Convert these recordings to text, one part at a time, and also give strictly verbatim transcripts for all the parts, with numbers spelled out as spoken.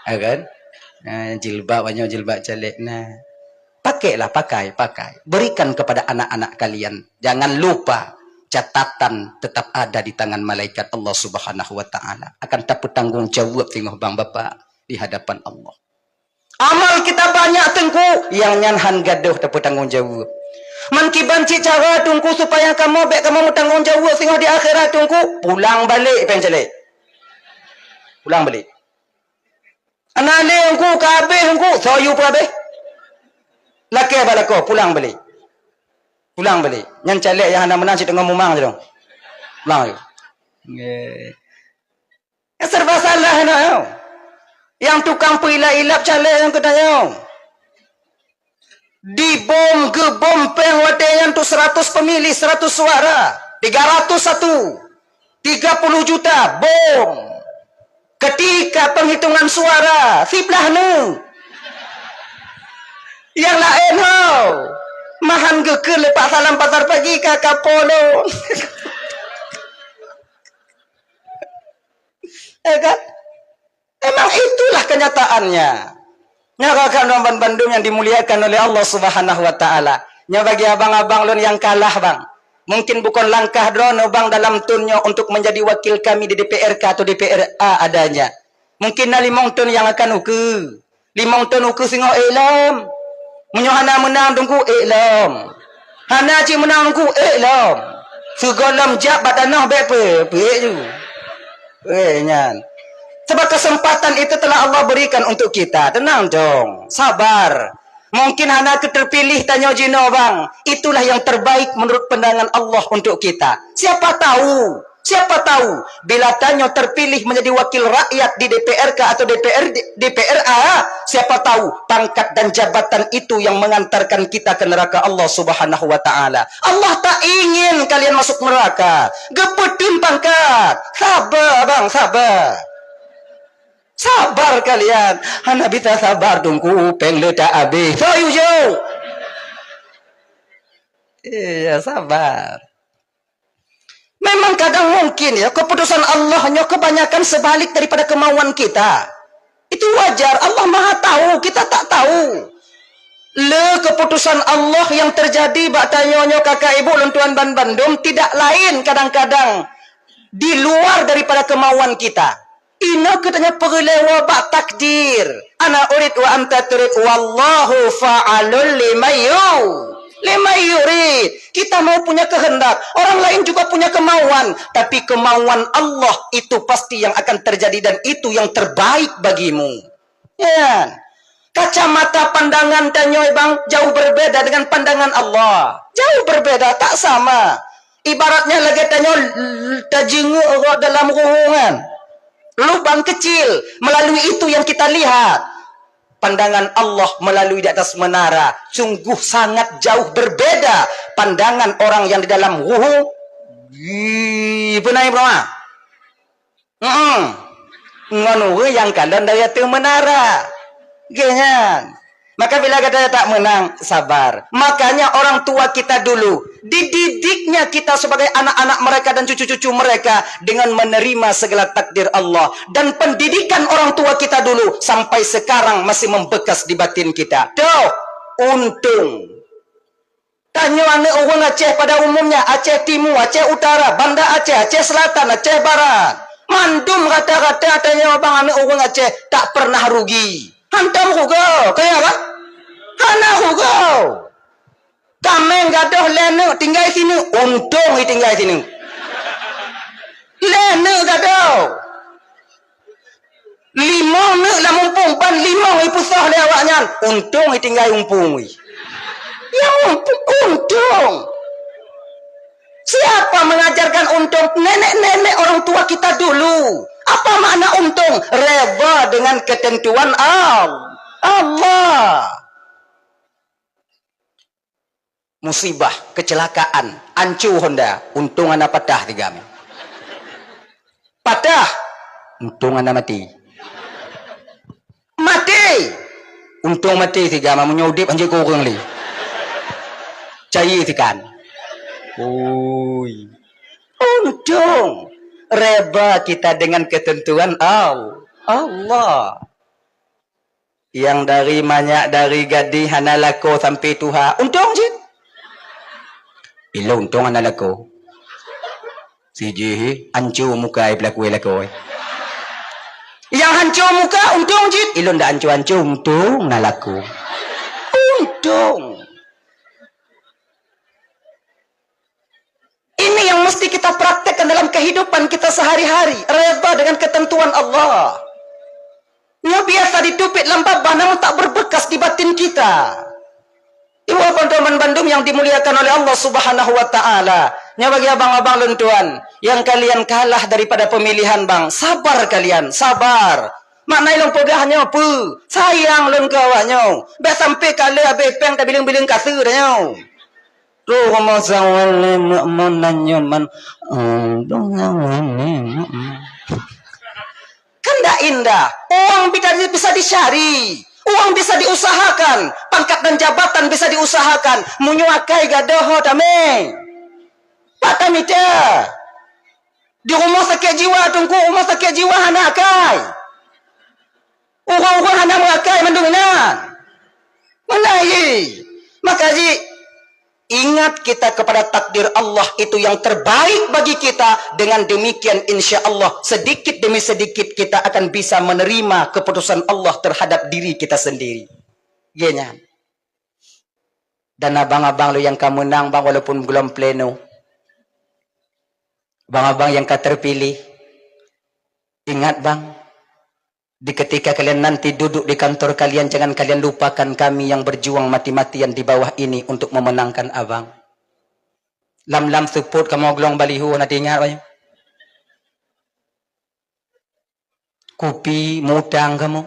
Ya kan? Eh, jilbab, banyak jilbab caleg. Nah, pakailah, pakai, pakai. Berikan kepada anak-anak kalian. Jangan lupa, catatan tetap ada di tangan malaikat Allah Subhanahu wa Ta'ala. Akan tapeutanggung jawab singoh bang bapak di hadapan Allah. Amal kita banyak, Teungku, nyang nyan han gadôh tapeutanggung jawab. Man kiban cit cara, Teungku, supaya kamoe bék kamoe meutanggong jawab singoh di akhirat, Teungku, pulang balek, péng célék. Pulang balek. Hana lé, Teungku, ka habéh, Teungku, soe yue peuhabéh. Lakée bak lakoe, pulang balek. Pulang balek. Nyan caleg nyang hana meunang cit teungoh mumang sidroe. Pulang balek. Nggih. Nyang serba salah nyoe. Nyang tukang peuilap-ilap caleg nyang geutanyoe. Dibom, geubom péng watée nyan tu seratus pemilih, seratus suara. Tiga ratus satu. Tiga puluh juta, bom. Ketika penghitungan suara, siblah neu. Nyang laén ho. Mahan geukheun lé Pak Salam Pasar Pagi ka kapolon. Ya kan? Memang itulah kenyataannya. Nyoe rakan-rakan bandum yang dimuliakan oleh Allah Subhanahu wa Ta'ala. Nyoe bagi abang-abang lôn nyang kalah, bang. Mungkin bukon langkah droeneuh, bang, dalam thôn nyoe untuk menjadi wakil kami di D P R K atau D P R A adanya. Mungkin na limong thôn nyang akan ukeue. Limong thôn ukeue singoh ék lom. Meunyoe hana meunang Teungku, ék lom. Hana cit meunang Teungku, ék lom. Sigohlom jak bak tanoh bék peuék ju. Eh, nyan. Sebab kesempatan itu telah Allah berikan untuk kita. Tenang dong, sabar. Mungkin hana keuh terpilih tanyoe jinoe, bang. Itulah yang terbaik menurut pandangan Allah untuk kita. Siapa tahu, siapa tahu bila tanyoe terpilih menjadi wakil rakyat di D P R K atau D P R, D P R A, siapa tahu pangkat dan jabatan itu yang mengantarkan kita ke neraka Allah Subhanahu wa Ta'ala. Allah tak ingin kalian masuk neraka. Geupeuteun pangkat. Sabar, bang, sabar. Sabar kalian. Hana bisa sabar, Teungku, péng le tak habéh. Soe yue jok. Iya, sabar. Memang kadang mungkin ya, keputusan Allah nyoe kebanyakan sebalik daripada kemauan kita. Itu wajar, Allah Maha tahu, kita tak tahu. Le keputusan Allah yang terjadi bak tanyoe nyoe, kakak ibu lôn tuan ban bandum, tidak lain kadang-kadang di luar daripada kemauan kita. Inoe geutanyoe peureulée bak takdir. Ana urid wa anta turid, wallahu fa'alul lima yu-, lima yurid. Kita mau punya kehendak, orang lain juga punya kemauan, tapi kemauan Allah itu pasti yang akan terjadi dan itu yang terbaik bagimu. Ya. Kacamata pandangan tanyoe, bang, jauh berbeda dengan pandangan Allah. Jauh berbeda, tak sama. Ibaratnya lagée tanyoe l-, tajeungeuk rot dalam ruhueng. Lubang kecil, melalui itu yang kita lihat. Pandangan Allah melalui di atas menara sungguh sangat jauh berbeda pandangan orang yang di dalam ruhueng. Ih, beuna, Ibu Mama? Heeh. Ngon ureueng nyang kalon dari ateueh menara. Geuh nyan. Maka bila gata tak menang, sabar. Makanya orang tua kita dulu, dididiknya kita sebagai anak-anak mereka dan cucu-cucu mereka dengan menerima segala takdir Allah. Dan pendidikan orang tua kita dulu sampai sekarang masih membekas di batin kita. Tuh, untung. Tanyoe aneuëk ureuëng Aceh pada umumnya, Aceh Timu, Aceh Utara, Banda Aceh, Aceh Selatan, Aceh Barat. Mandum rata-rata tanyoe bang aneuëk ureuëng Aceh tak pernah rugi. Hantom rugoe, kaya kan? Hana rugoe. Kaméng gadôh lhée neuk tinggai sineuk, untông i tinggai sineuk. Lhée neuk gadôh. Limong neuk lam umpung, ban limong ipusoh lé awaknyan, untông itinggai umpung wi. Ya umpung, untông. Siapa mengajarkan untông? Nenek-nenek orang tua kita dulu. Apa makna untông? Redha dengan ketentuan Al-, Allah. Musibah, kecelakaan, ancu honda, untông hana patah tiga mé. Patah, untông hana maté. Maté, untông maté tiga mé, meunyoe udép hanjeuet keu ureuëng lé. Cayé tikan. Ui. Untông. Redha kita dengan ketentuan Al-, Allah. Nyang dari manyak, dari gadéh hana lakoe sampoe tuha, untông cit. Ilôn untông hana lakoe. Sijih hanco muka peulaku lakoe. Nyang hanco muka untông cit, ilôn dak hanco-hanco untông na lakoe. Untông. Ini yang mesti kita praktekkan dalam kehidupan kita sehari-hari, redha dengan ketentuan Allah. Nyoe biasa ditupit lam babah, namun tak berbekas di batin kita. Ibu teman bandum yang dimuliakan oleh Allah Subhanahu wa Ta'ala. Nyoe bagi abang-abang lôn tuan, yang kalian kalah daripada pemilihan bang, sabar kalian, sabar. Makna lôn peugah nyoe peue? Sayang lôn keu awak nyoe. Bèk sampoe ka lheueh habéh péng tabiling-biling kaseu tanyoe. Roh masa wali makmun dan nyaman. Kan dak indah. Uang bisa, bisa dicari. Uang bisa diusahakan. Pangkat dan jabatan bisa diusahakan. Meunyoe akai gadôh ho tamé. Pat tamita. Di rumah sakit jiwa, teungku, rumah sakit jiwa hana akai. Ureueng-ureueng hana meuakai mandum inan. Meunan jih. Maka jih, ingat kita kepada takdir Allah itu yang terbaik bagi kita. Dengan demikian, insya Allah, sedikit demi sedikit kita akan bisa menerima keputusan Allah terhadap diri kita sendiri. Geuh nyan. Dan abang-abang lôn nyang ka meunang, bang, walaupun gohlom pleno. Abang-abang nyang ka terpilih, ingat, bang, di ketika kalian nanti duduk di kantor kalian, jangan kalian lupakan kami yang berjuang mati-matian di bawah ini untuk memenangkan abang. Lam-lam seupôt kamoe glong baliho, na teuingat, bang? Kupi, mutang kamoe.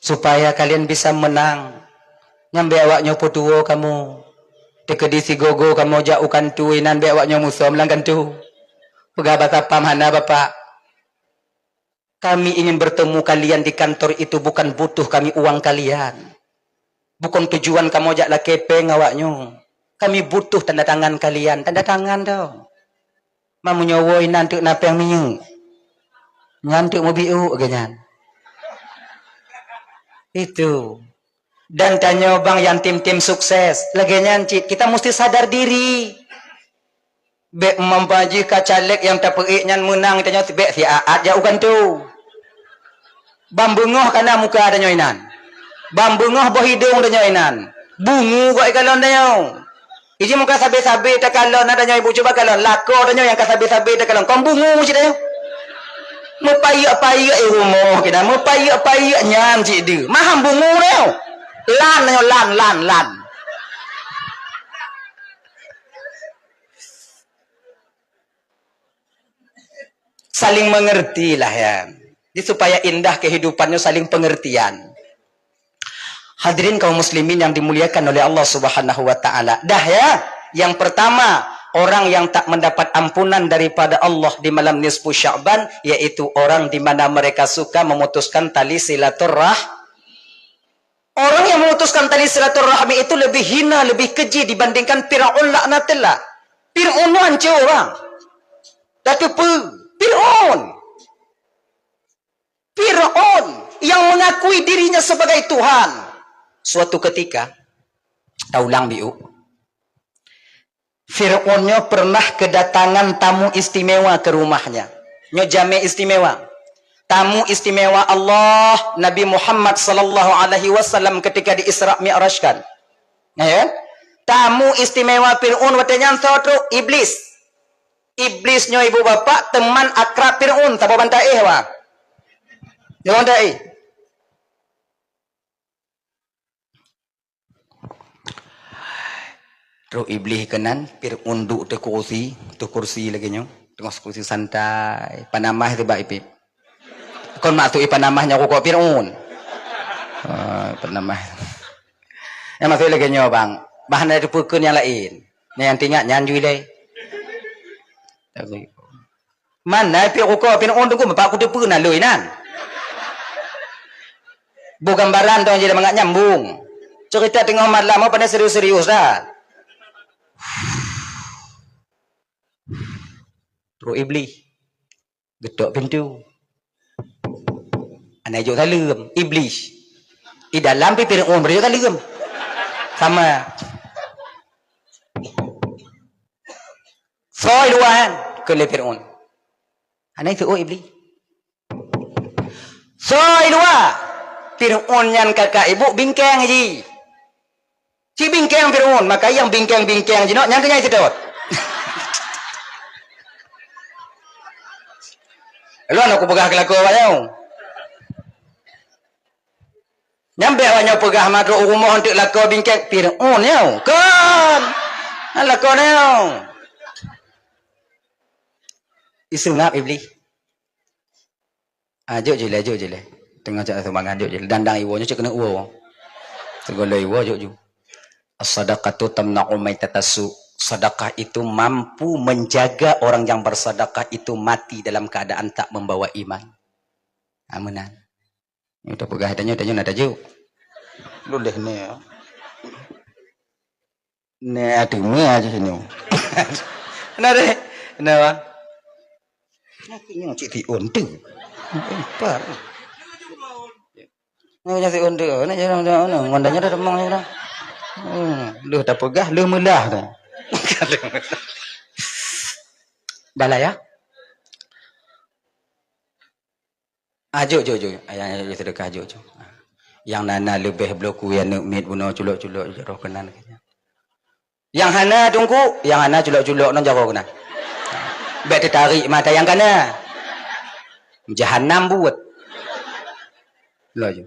Supaya kalian bisa menang. Nyan bèk awak nyoe peutuwo kamoe. Teukeudi sigogo kamoe jak u kantô inan, bèk awak nyoe musöm lam kantô. Peugah bak satpam, "Hana, Bapak. Kami ingin bertemu kalian di kantor itu bukan butuh kami uang kalian. Bukon tujuan kamoe jak lakèe pèng awak nyoe. Kami butuh tanda tangan kalian." Tanda tangan teuh. Ma meunyoe woe inan teuk na pèng minyeuk, nyan teuk mubiôk geuh nyan. Itu. Dan tanyoe bang nyang tim-tim sukses, lagèe nyan cit, kita musti sadar diri. Bèk meumpajih ka caleg nyang tapeuék nyan meunang, tanyoe bèk siat-at jak u kantô. Ban beungoh ka na muka tanyoe inan. Ban beungoh boh idông tanyoe inan. Bungu goe kalon tanyoe. Iji muka sabe-sabe takalon na tanyoe, ibu cuba kalon. Lakoe tanyoe nyang ka sabe-sabe takalon. Kon bungu cit tanyoe. Meupayeuek-payeuek i rumoh keunan. Meupayeuek-payeuek nyan cit deuh. Maham bungu tanyoe. Lan tanyoe, lan, lan, lan. Saling mengerti lah ya. Jadi supaya indah kehidupannya saling pengertian. Hadirin kaum muslimin yang dimuliakan oleh Allah Subhanahu wa taala. Dah ya, yang pertama, orang yang tak mendapat ampunan daripada Allah di malam nisfu Sya'ban, yaitu orang di mana mereka suka memutuskan tali silaturrah. Orang yang memutuskan tali silaturahmi itu lebih hina, lebih keji dibandingkan Firaun laknatullah. Firaun nyoe hancô, bang. Tateupeue, Firaun. Firaun yang mengakui dirinya sebagai Tuhan. Suatu ketika, taulang biu. Firaun nyoe pernah kedatangan tamu istimewa ke rumahnya. Nyoe jamé istimewa. Tamu istimewa Allah, Nabi Muhammad sallallahu alaihi wasallam ketika di Isra Mi'rajkan. Ya kan? Tamu istimewa Firaun watèe nyan soe trok? Iblis. Iblis nyoe ibu bapak teman akrab Firaun, saboh ban taéh, wah. Saboh ban taéh. Trok Iblis keunan, Firaun duek ateueh kursi, ateueh kursi lagèe nyoe, teungoh kursi santai, panamah teuh bak ipép. Kon maksud ipanamah nyoe rukok Firaun. Ah, panamah. Nyang maksud lagèe nyoe, bang. Bah hana teupeue keu nyang laén. Nyang teuingat nyan jui lé. Mana ipép rukok Firaun teungku, bapak kuteupeue naloi nan. Boh gambaran dong jadi mangat nyambung. Cerita teungoh malam, oh, pandai serius-serius dah. Trok Iblis. Geutok pintoe. Hana jok saleuem, Iblih. Di dalam pih Fir'aun bri jok saleuem. Sama. Soe luwa nyan, kheun lé Fir'aun. Hana jiseuôt Iblih. Soe luwa? Fir'aun nyan kakak ibu bingkeng jih. Cit bingkeng Fir'aun, maka nyang bingkeng-bingkeng jinoe nyan keuh nyang jiseutôt. Lôn aku peugah keu lakoe awak nyoe. Nyan bék awak nyoe peugah ma trok u rumoh eunteuk lakoe bingkeng Fir'aun nyoe. Kon. Nyan lakoe nyoe. Iseungab Iblih. Ah, jok jih lé, jok jih lé. Teungoh cok sumbangan, jok jih lé. Dandang iwoe, nyoe cok keuneuk woe. Teugoloi iwoe, jok ju. As-sadaqatu tamna'u maitatasu. Sedekah itu mampu menjaga orang yang bersedekah itu mati dalam keadaan tak membawa iman. Ah, meunan. Nyoe tapeugah tanyoe, tanyoe na tajuk. Luleh ni. Nè, teuma aja sini. Na deh. Kenapa? Nyoe cik Fir'aun tu. Empat. Nyoe cik Fir'aun tu. Nyoe jalan, jalan, nyoe. Ngon tanya dah temang dah. Hmm, leuh tapeugah, leuh meulah dah. Dah lah ya. Ah, jok, jok, jok. Ayah, ayah, sedekah, jok, jok. Ah. Nyang na, na leubeh bloe keu aneuk miet bunoe culok-culok, jok, roh keunan. Nyang hana, Teungku, nyang hana culok-culok ngon jaroe keunan. Bék teutarek mata nyang kana. Jahanam buet. Laju.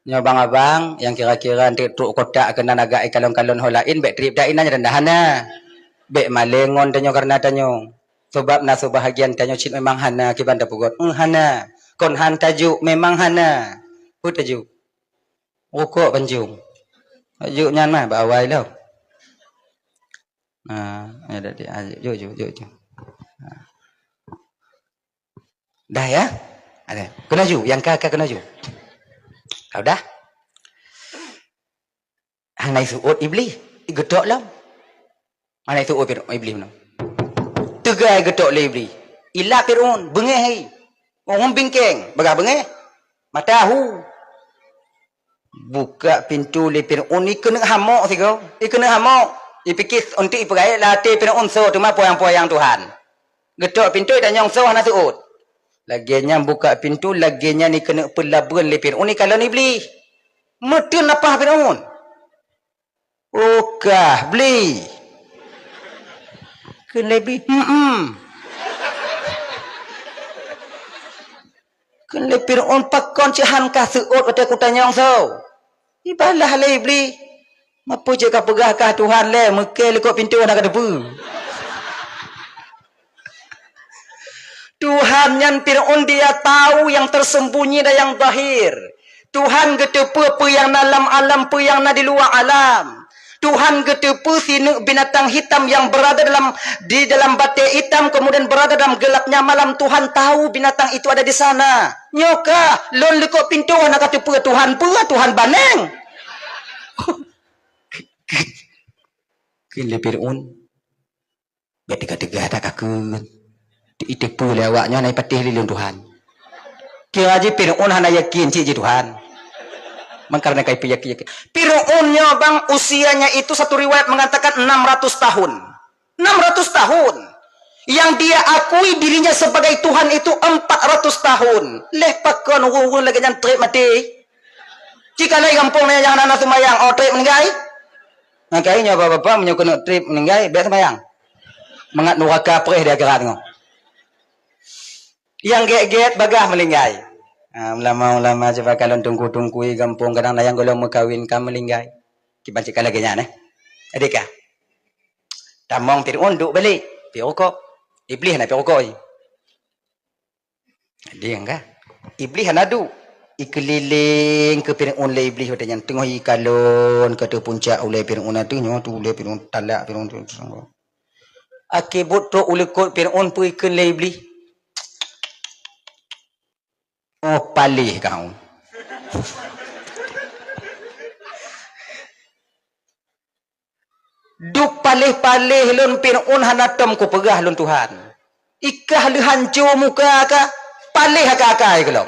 Nyoe abang-abang nyang kira-kira eunteuk trok kotak keunan agak ikalon-kalon ho laén, bék treb that inan rendah hana. Bék malée ngon tanyoe kareuna tanyoe. Sabab na seubahagian tanyoe cit memang hana kiban tapeugot. Euh, hana. Kon han tajok, memang hana. Peue tajok? Rukok pancong. Jok nyan mah bak awai lom. Ah, ya, dak, dak, ah, jok, jok, jok, jok. Ah. Dah ya? Ada. Keunoe ju, nyang ka, ka keunoe ju. Ka udah? Hana jiseuôt Iblih, geutok lom. Hana jiseuôt Fir-, Iblih meunan. Teuga geutok lé Iblih. Ilap Fir'aun, beungéh hai. Ureueng bingkeng, peugah beungéh. Mata hu. Buka pintoe lé Fir'aun, ikeuneuk hamok sigoe. Ikeuneuk hamok. Ipike eunteuk ipeurayeuk lam até Fir'aun soe teuma peuyang-peuyang Tuhan. Geutok pintoe itanyong soe hana seuôt. Lagée nyan buka pintoe, lagée nyan ikeuneuk peulabeuan lé Fir'aun ikalon Iblih. Meuteun lapah Fir'aun. "Oh kah, Bli?" Kheun lé Bli, "Hm-em." Kheun lé Fir'aun, "Pakon cit han kah seuôt watée kutanyong soe?" Ibalah lé Iblih, "Meupeu jeuet kapeugah kah Tuhan lé, meuké likot pintoe hana kateupeue." Tuhan nyan Fir'aun dia tahu yang tersembunyi dan yang zahir. Tuhan geuteupeue peue nyang na lam alam, peue nyang na di luwa alam. Tuhan geuteupeue sineuk binatang hitam yang berada dalam, di dalam batée itam, kemudian berada dalam gelapnya malam. Tuhan tahu binatang itu ada di sana. Nyoe kah, lôn likot pintoe hana kateupeue Tuhan peue, Tuhan baneng. Kheun lé Fir'aun, "Bék teuga-teuga that kakheun. Iteupeue lé awak nyoe hana jipatéh lé lôn Tuhan." Kira jih Fir'aun hana yakin cit jih Tuhan. Mangkareuna ka ipeuyakin-yakin. Fir'aun nyoe bang usianya itu satu riwayat mengatakan enam ratus tahun. Enam ratus tahun. Yang dia akui dirinya sebagai Tuhan itu empat ratus tahun. Leh pakon ureueng-ureueng lagée nyan treb maté? Cit ka lheueh gampông nyan nyang hana seumayang, oh treb meuninggai? Makajih nyoe bapak-bapak meunyoe keuneuk treb meuninggai, bék seumayang. Mangat nuraka preh di akhirat nyoe. Nyang gét-gét bagah meulinggai. Ha, ulama-ulama cuba kalon tungku-tungku di gampông kadang na nyang gohlom meukawen ka meulinggai. Kiban cit ka lagée nyan, eh. Adéh ka. Tamong Fir'aun duek balek, piep rukok. Iblih hana piep rukok jih. Adéh ka. Iblih hana duek. Ikeulileng keu Fir'aun lé Iblih watée nyan teungoh ikalon ka ateueh puncak ulée Fir'aun ateueh nyoe tu ulée Fir'aun talak Fir'aun tu. Akhé buet trok u likot Fir'aun peue ikheun lé Iblih? Oh, paléh kah. Duek paléh-paléh lôn Fir'aun hana tom kupeugah lôn Tuhan. Ikah lheueh hanco muka kah, paléh akai-akai keulom.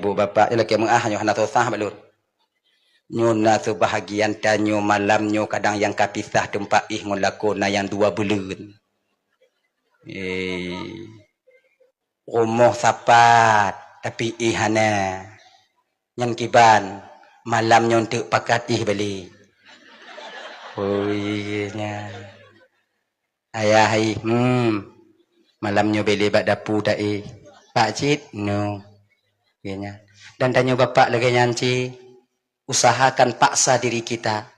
ibu bapak, lakée meu'ah nyoe hana susah bak lôn. Nyoe na seubahagian tanyoe malam nyoe kadang nyang ka pisah teumpat éh ngon lakoe na nyang dua buleuen. Eh, rumoh sapat, tapi éh hana. Nyan kiban, malam nyoe teuk pakat éh balek. Oh, iya nyan. Ayah hai, hmm. Malam nyoe bele bak dapu ta éh. Pak cit, no. Lagèe nyan. Dan tanyoe bapak lagèe nyan cit, usahakan paksa diri kita.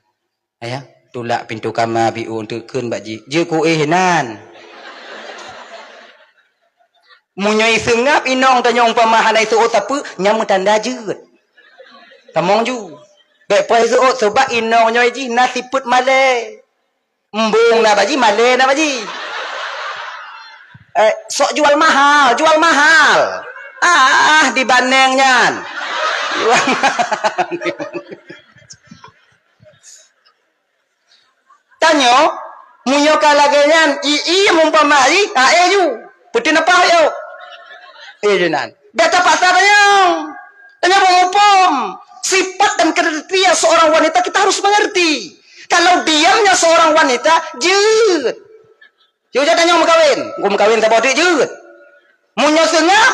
Ya, tulak pintoe kama biôh teukheun bak jih. Jeuet kuéh nan. Meunyoe iseungap inong tanyoe umpama hana iseuôt sapeue, nyan meutanda jeuet. Tamong ju. Bèk payah iseuôt, sabab inong nyoe jih na sifeuet malèe. Embong na bak jih, malèe na bak jih. Eh, sok jual mahal, jual mahal. Ah, dibandeng nyan. Jual mahal. Tanyoe, meunyoe ka lagèe nyan, i, i mumpama i, ha, eh ju. Peuteun apa yo? Eh ju nan. Bèk tapaksa tanyoe. Tanyoe meumuphom sifat dan kriteria seorang wanita kita harus mengerti. Kalau diamnya seorang wanita, jeuet. Jeuet tanyoe meukawen. Engkau meukawen saboh teuk jeuet. Meunyoe seungap,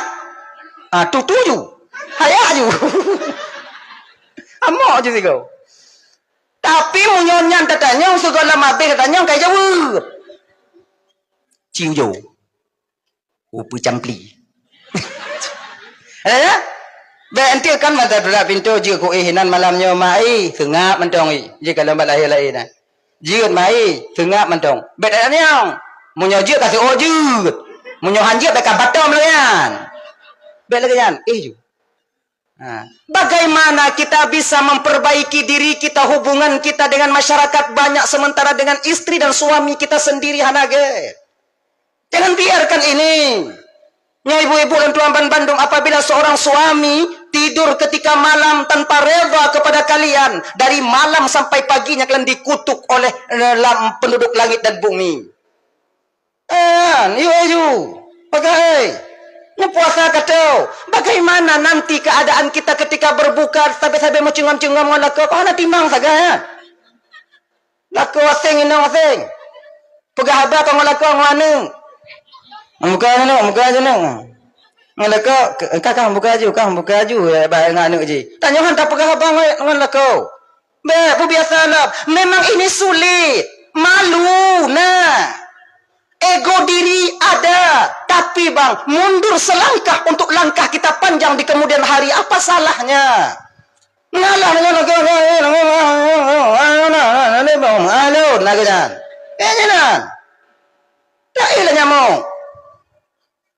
ah, tutu ju. Hayak ju. Amok ju sigoe. Tapi meunyoe nyan tatanyong, sigoe lam abéh tatanyong, kai jaweueb. Ciu jo. Upeue campli. Eh, ya? Bèk enteuk kan mata tulak pintoe jeuet kuéh inan malam nyoe, mak, ih, seungap mantong, ih. Jeuet ka lom bak lahé laén, nah. Jeuet, mak, ih, seungap mantong. Bèk tatanyong. Meunyoe jeuet ka seuôt jeuet. Meunyoe han jeuet bèk ka batom lagèe nyan. Bèk lagèe nyan. Ih, ju. Ha. Bagaimana kita bisa memperbaiki diri kita, hubungan kita dengan masyarakat banyak, sementara dengan istri dan suami kita sendiri hana gèt? Jangan biarkan ini. Nyoe ibu-ibu dan tuan ban bandum, apabila seorang suami tidur ketika malam tanpa reda kepada kalian, dari malam sampai paginya kalian dikutuk oleh, eh, lam-, penduduk langit dan bumi. Kan, yue ju. Pagai. Neupuasa ka teu. Bagaimana nanti keadaan kita ketika berbuka, sabe-sabe meucungam-cungam ngon lakoe? Kok hana timang sagai, ya? Lakoe aseng, inong aseng. Peugah haba kong ngon lakoe, ngon aneuk. Buka aneuk, buka aneuk. Ngon lakoe, ka, ka, buka aju, ka, buka aju, ya, bak ngon aneuk jih. Tanyoe han tapeugah haba ngon, ngon lakoe. Bèk, peubiasa lom. Memang ini sulit. Malu, nah. Ego diri ada. Tapi, bang, mundur selangkah untuk langkah kita panjang di kemudian hari. Apa salahnya? Ngalah dengan ego, alon, lagèe nyan. Eh, nyan. Tak ilah nyamong.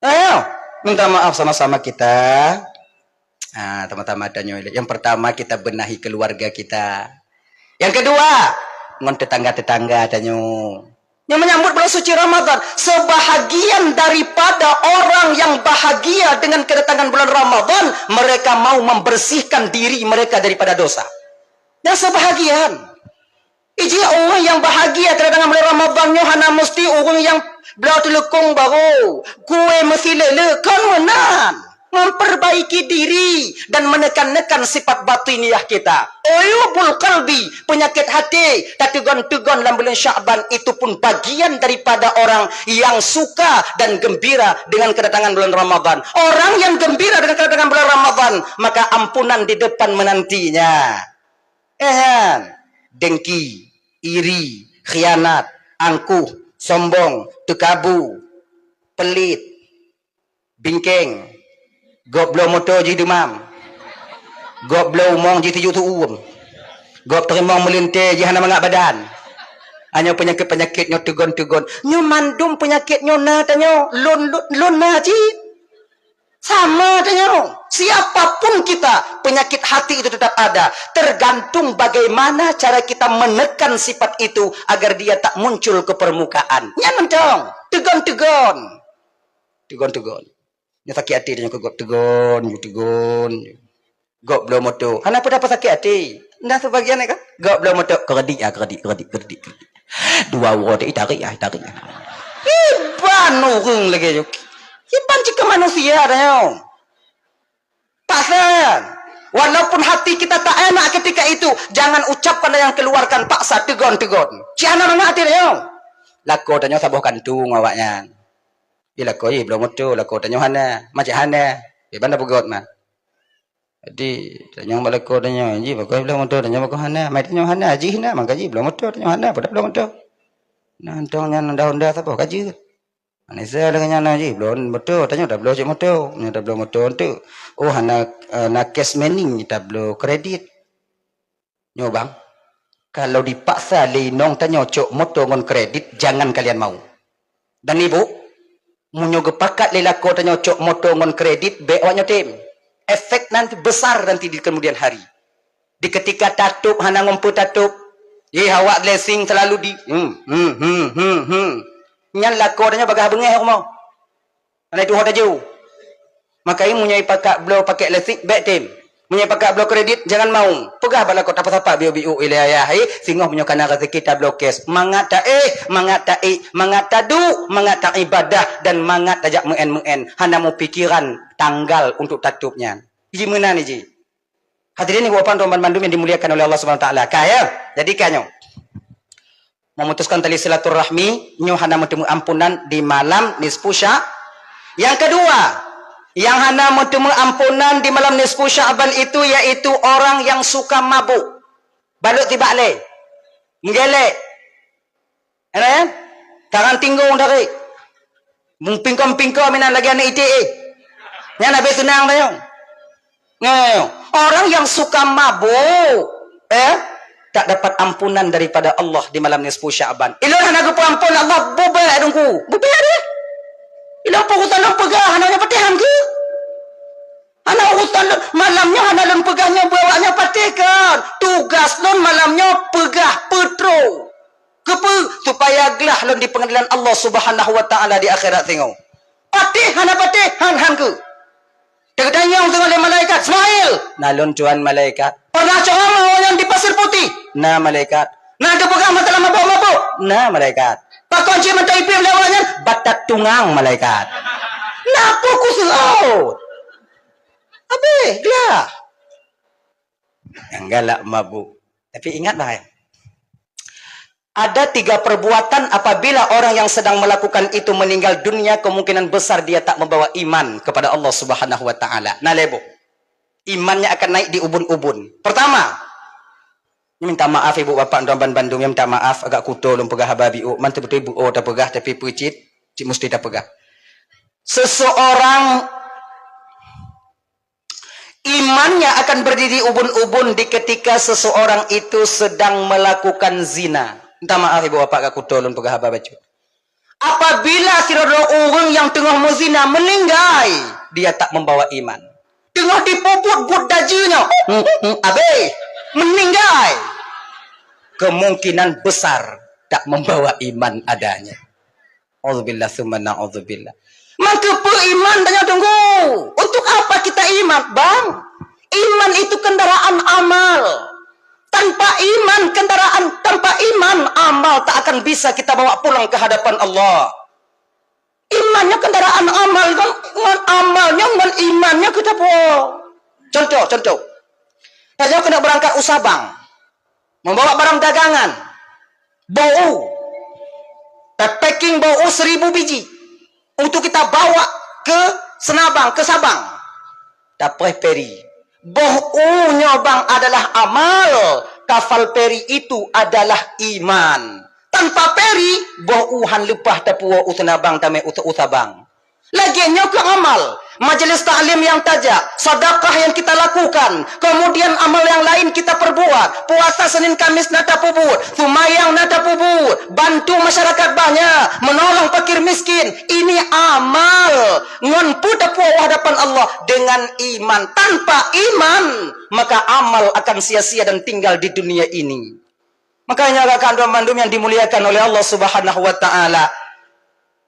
Ayo, minta maaf sama-sama kita. Ah, teman-teman, tanyoe ilèe. Yang pertama, kita benahi keluarga kita. Yang kedua, ngon tetangga-tetangga tanyoe. Yang menyambut bulan suci Ramadan, sebahagian daripada orang yang bahagia dengan kedatangan bulan Ramadan, mereka mau membersihkan diri mereka daripada dosa. Dan sebahagian Iji ureuëng nyang bahagia kedatangan bulan Ramadhan nyoe hana musti ureuëng nyang bloe teuleukong barô, kue meusileuleu, kon meunan. Memperbaiki diri dan menekan-nekan sifat batiniah kita. Uyubul qalbi, penyakit hati, tateugon-teugon lam bulan Sya'ban, itu pun bagian daripada orang yang suka dan gembira dengan kedatangan bulan Ramadhan. Orang yang gembira dengan kedatangan bulan Ramadhan, maka ampunan di depan menantinya. Eh, nyan, dengki, iri, khianat, angkuh, sombong, teukabu, peulit, bingkeng, gob bloe moto jih dumam, gob bloe umong jih tujoh tuem, gob teurimong meulintée jih hana mangat badan. Hanya peunyakét-peunyakét nyoe teugon-teugon. Nyoe mandum peunyakét nyoe na tanyoe, lôn, lôn, lôn na cit. Sama tanyoe, siapa pun kita, penyakit hati itu tetap ada. Tergantung bagaimana cara kita menekan sifat itu agar dia tak muncul ke permukaan. Nyan mantong, teugon-teugon. Teugon-teugon. Nyang sakét até tanyoe keu gob teugon, teugon. Gob bloe moto. Hana peue-peue sakét até. Nda sebagian kan? Gob bloe moto, keuredik ah, keuredik, keuredik, keuredik, keuredik. Dua uroe tadi tarik ah, tarik ah. Iban ureuëng lagée nyoe. Iban cit keu manusia dah nyoe. Paksa. Walaupun hati kita tak enak ketika itu, jangan ucapkan dan jangan keluarkan paksa, teugon-teugon. Cit hana mangat até dah nyoe. Lakoe tanyoe saboh kantung awaknyan. Di lakoe jih bloe moto, lakoe tanyoe hana, macam hana. Iban dah peugöt mah. Jadi, tanyong bak lakoe tanyoe, jih bak lakoe bloe moto, tanyoe bak lakoe hana, mai tanyoe hana, jih na, maka jih bloe moto, tanyoe hana, padahai bloe moto. Nah, mantong nyan honda-honda saboh ka jeuet. Manusia dengan nyang na jih, bloe moto, tanyoe tabloe cit moto. Nyoe tabloe moto enteuk. Oh, hana, eh, na cash money, tabloe kredit. Nyoe bang, kalau dipaksa lé inong tanyoe cok moto ngon kredit, jangan kalian mau. Dan ibu, meunyoe geupakat lé lakoe tanyoe cok moto ngon kredit, bék awak nyoe tem. Efek nanti besar nanti di kemudian hari. Di ketika tatôb hana ngon peue tatôb, eh, awak blessing selalu di, hmm, hmm, hmm, hmm, hmm. Nyan lakoe tanyoe bagaih beungéh rumoh. Hana tuho tajeu. Maka meunyoe pakat bloe pakai lasik, bék tem. Meunyoe pakat bloe kredit, jangan mau. Peugah bak lakoe, "Tapasapa biôk-biôk ilée ayah, eh, singoh meunyoe kana rezeki tabloe cash." Mangat taéh, mangat taék, mangat taduek, mangat taibadah, dan mangat tajak meu'en-meu'en. Hana meupikiran tanggal untuk tatôb nyan. Ji meunan ji. Hadirin ibu bapak dan bandum yang dimuliakan oleh Allah Subhanahu wa taala. Ka, ya? Jadi ka nyoe. Memutuskan tali silaturahmi, nyoe hana meuteumé ampunan di malam nisfu Sya-, yang kedua, yang hana meuteumé ampunan di malam nisfu Sya'ban itu yaitu orang yang suka mabuk. Balot tibak lé. Menggelek. Ana ya? Tangan tinggong dari. Mupingkom-pingkom inan lagi aneuk iték, eh. Nyan habéh seunang tanyoe. Nah, orang yang suka mabuk, eh, tak dapat ampunan daripada Allah di malam nisfu Sya'ban. Ilôn hana geupeuampon Allah, bubé dungku. Bubé deh. Ilôn peurusan lôn peugah, hana nyoe patéh han keu. Hana urusan lôn, malam nyoe hana lôn peugah nyoe bak awak nyoe patéh kan. Tugas lôn malam nyoe peugah peutro. Keupeue? Supaya glah lôn di pengadilan Allah Subhanahu wa Taala di akhirat singoh. Patéh hana patéh, han-han keu. Teutanyong singoh lé malaikat, "Ismail!" "Na lôn, Tuhan." Malaikat. "Pernah ceramah awak nyan di Pasir Putih?" "Na." Malaikat. "Na geupeugah masalah mabök-mabök?" "Na." Malaikat. "Pakon cit mantong ipiep lé awak nyan?" "Batat tungang." Malaikat. "Na peue kuseuôt?" Habéh, glah. Nyang galak mabuk. Tapi ingat, bah, ya. Ada tiga perbuatan apabila orang yang sedang melakukan itu meninggal dunia, kemungkinan besar dia tak membawa iman kepada Allah Subhanahu wa Taala. Nah, lé boh. Imannya akan naik di ubun-ubun. Pertama, minta maaf ibu bapak dan bandum, minta maaf agak kuto lôn peugah haba biôk, man teubeutôi beuo tapeugah, tapi peucit, cit musti tapeugah. Seseorang imannya akan berdiri ubun-ubun di ketika seseorang itu sedang melakukan zina. Minta maaf ibu bapak agak kuto lôn peugah haba bacut. Apabila sidroe ureuëng nyang teungoh meuzina meuninggai, dia tak membawa iman. Teungoh dipeubuet buet dajih nyoe, habéh, meuninggai. Kemungkinan besar tak membawa iman adanya. Auzubillah summa na'udzubillah. Maka peu iman tanyoe tunggu. Untuk apa kita iman, bang? Iman itu kendaraan amal. Tanpa iman kendaraan, tanpa iman amal tak akan bisa kita bawa pulang ke hadapan Allah. Iman nyoe kendaraan amal, ngon, ngon amal nyoe, ngon iman nyoe kita po. Contoh, contoh. Tanyoe keuneuk beurangkat u Sabang. Membawa barang dagangan. Boh u. Tapacking boh u seribu biji. Untuk kita bawa ke Senabang, ke Sabang. Tapreh feri. Boh u nyoe bang adalah amal, kapal feri itu adalah iman. Tanpa feri, boh u han leupah tapuwoe u Senabang tamé u, u Sabang. Lagée nyoe keu amal, majelis taklim nyang tajak, sedekah nyang kita lakukan, kemudian amal nyang laén kita perbuat, puasa Senin Kamis na tapeubuet, seumayang na tapeubuet, bantu masyarakat banyak, menolong fakir miskin, ini amal. Ngon peue tapuwoe u hadapan Allah? Dengan iman. Tanpa iman, maka amal akan sia-sia dan tinggal di dunia ini. Makanya, rakan-rakan bandum yang dimuliakan oleh Allah Subhanahu wa Taala,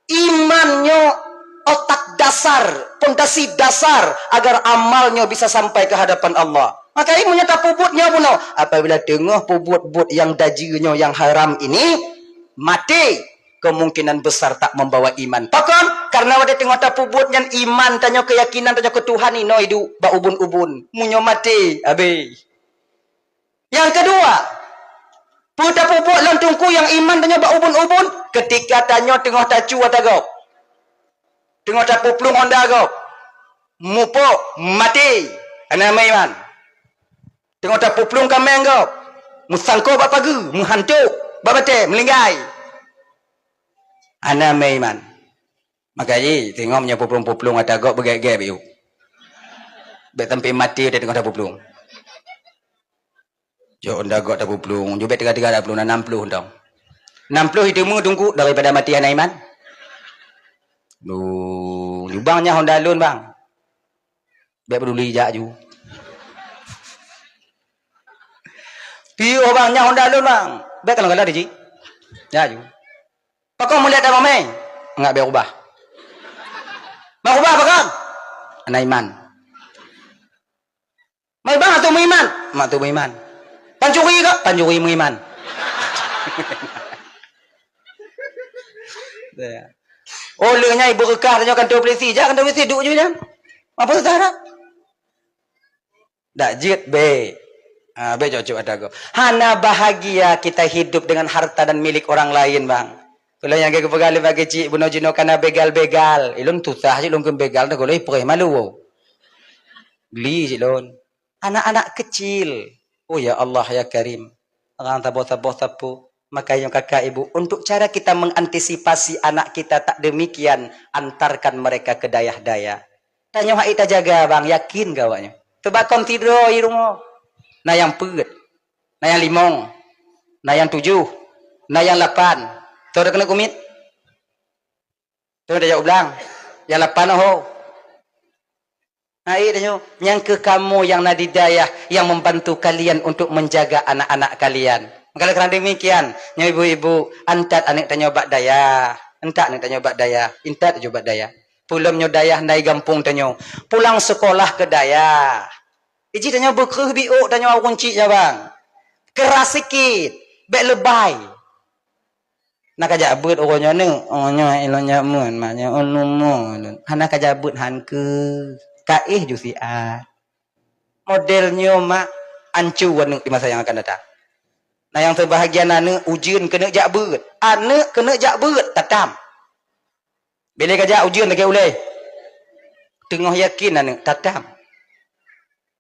iman nyoe otak dasar, pondasi dasar agar amal nyoe bisa sampai ke hadapan Allah. Maka, meunyoe tapeubuet nyoe bunoe, apabila teungoh peubuet buet nyang dajih nyoe, nyang haram ini, maté, kemungkinan besar tak membawa iman. Pakon? Karena watée teungoh tapeubuet nyan, iman tanyoe, keyakinan tanyoe keu Tuhan inoe iduek bak ubun-ubun. Meunyoe maté, habéh. Nyang keudua, peue tapeubuet lom teungku nyang iman tanyoe bak ubun-ubun? Keutika tanyoe teungoh tacu ata gob, teungoh tapeuplueng honda gob, mupok, maté, hana meuiman. Teungoh tapeuplueng kaméng gob, meusangkot bak pageue, meuhantok bak batée, meuninggai, hana meuiman. Maka jih, tengok meunyoe puplueng-puplueng ata gob beugét-gét biu. Bék sampai maté teuh teungoh tapuplueng. Jok anda gob tapuplueng, jubek tiga-tiga dah puluh, enam puluh dong. Enam puluh itu mu tungku daripada mati hana iman. Duh, bang nyan honda lôn bang. Bék peduli jak ju. Piôh bang nyan honda lôn bang. Bék kalau-kalau di ji. Jak ju. Pakon mulia dah mamai. Enggak bék ubah. Mau ubah pakon? Hana iman. Mai bang atau meuiman? Mak tu meuiman. Pancuri ke? Pancuri meuiman. Oh, leuh nyan ibu rekah tanyoe kantor polisi. Jak kantor polisi, duk ju nyan. Apa susah dah? Dak jeuet bék. Ha, bék cocok ada go. Hana bahagia kita hidup dengan harta dan milik orang lain, bang. Kalau nyang geupeugah lé bagi cik bunoe jinoe kana begal-begal. Ilôn tusah cit lôn keu begal dah kalau ipreh malu. Geli cit lôn. Anak-anak kecil. Oh ya Allah ya Karim. Orang saboh-saboh sapu. Maka nyang kakak ibu, untuk cara kita mengantisipasi anak kita tak demikian, antarkan mereka ke dayah-dayah. Tanyoe hai tajaga bang, yakin keu awaknyoe. Teubakon sidroe i rumoh. Na nyang peuet, na nyang limong, na nyang tujoh, na nyang lapan. Toh dah keuneuk kumiet? Toh dah jak u blang? Nyang lapan oho. Hai tanyoe, nyang keuh kamoe nyang na di dayah yang membantu kalian untuk menjaga anak-anak kalian. Maka karena demikian, nyoe ibu-ibu, antat aneuk tanyoe bak dayah. Antat aneuk tanyoe bak dayah. Intat ju bak dayah. Peulom nyoe dayah na i gampông tanyoe. Pulang sekolah ke dayah. Iji tanyoe beukreuh biôk tanyoe ureueng chik nyan bang. Keras sikit, bék leubèh. Na ka jak beuet uroe nyoe neuk, uroe nyoe ilôn jak meuet, mak nyoe ulôn mo lôn. Hana ka jak beuet han keuh, ka éh ju siat. Model nyoe mak ancu aneuk di masa nyang akan datang. Na nyang teubahagia na aneuk ujeuen keuneuk jak beuet, aneuk keuneuk jak beuet tatam. Bilé ka jak ujeuen lagèe ulèe. Teungoh yakin aneuk tatam.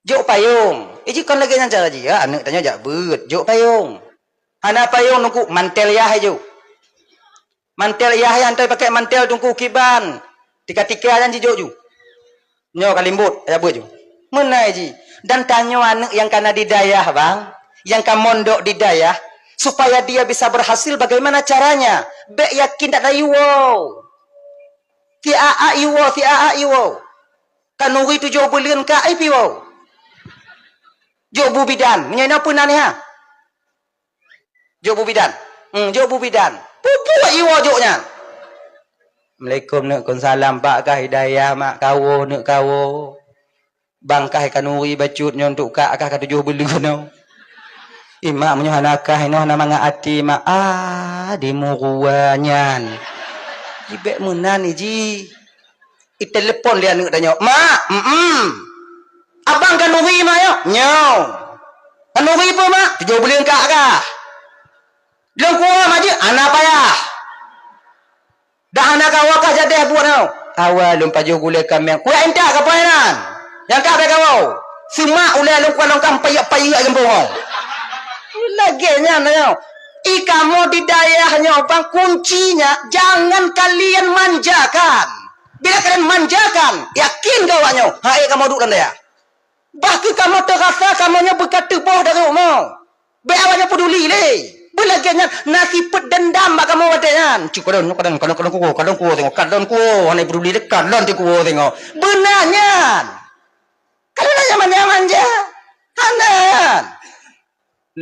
Jok payong. Iji kon lagèe nyan cara jih, ya, aneuk tanyoe jak beuet, jok payong. Hana payong teungku, mantel yah jok. Mantel yah, yah hantai pakai mantel teungku kiban. Tika-tika nyan jijok ju. Nyoe ka limbot, jak beuet ju. Meunan jih. Dan tanyoe aneuk nyang ka na di dayah, bang, nyang ka mondok di dayah, supaya dia bisa berhasil bagaimana caranya? Bék yakin dak na iwoe. Si aak iwoe, si aak iwoe. Kanuri tujoh buleuen ka ai piwoe. Jok bu bidan, meunyoe na peue na niha. Jok bu bidan. Hmm, jok bu bidan. Peue-peue iwoe jok nyan. Assalamualaikum, neuk kon salam, Pak kah hidayah, mak kawoe, neuk kawoe. Bang kah kanuri bacut nyoe untuk kak kah ka tujoh buleuen nyoe. Imak meunyoe hana kah inoe hana mangat até, mak. Ah, di murua nyan. Jibék meunan iji. Itelepon lé aneuk tanyoe, "Mak, mm, abang kanuri mak nyoe?" "Nyoe." "Kanuri peue mak?" "Tujoh buleuen kak kah." "Lôn kuwoe mak jeuet?" "Hana payah." "Dah hana kawoe kah jadeh buet nyoe?" "Kawoe lôn pajoh gulèe kaméng." "Kuyak intat kapai nan. Nyang kah bék kawoe. Seumak ulèe lôn kukalon kah payek-payek gampông nyoe." Lagèe nyan nyoe. I kamoe di dayah nyoe bang kuncinya jangan kalian manjakan. Bila kalian manjakan, yakin keu awak nyoe, hai kamoe duek lam dayah. Bah keu kamoe teurasa kamoe nyoe beuka teuboh dari umu. Bék awak nyoe peuduli lé. Beulagèe nyan na sifeuet deundam bak kamoe watèe nyan. Cit kadon, kadon, kadon, kadon kuwoe, kadon kuwoe singoh, kadon kuwoe, hana peuduli lé, kadon ti kuwoe singoh. Beuna nyan. Kadon nyan manja-manja. Hana nyan.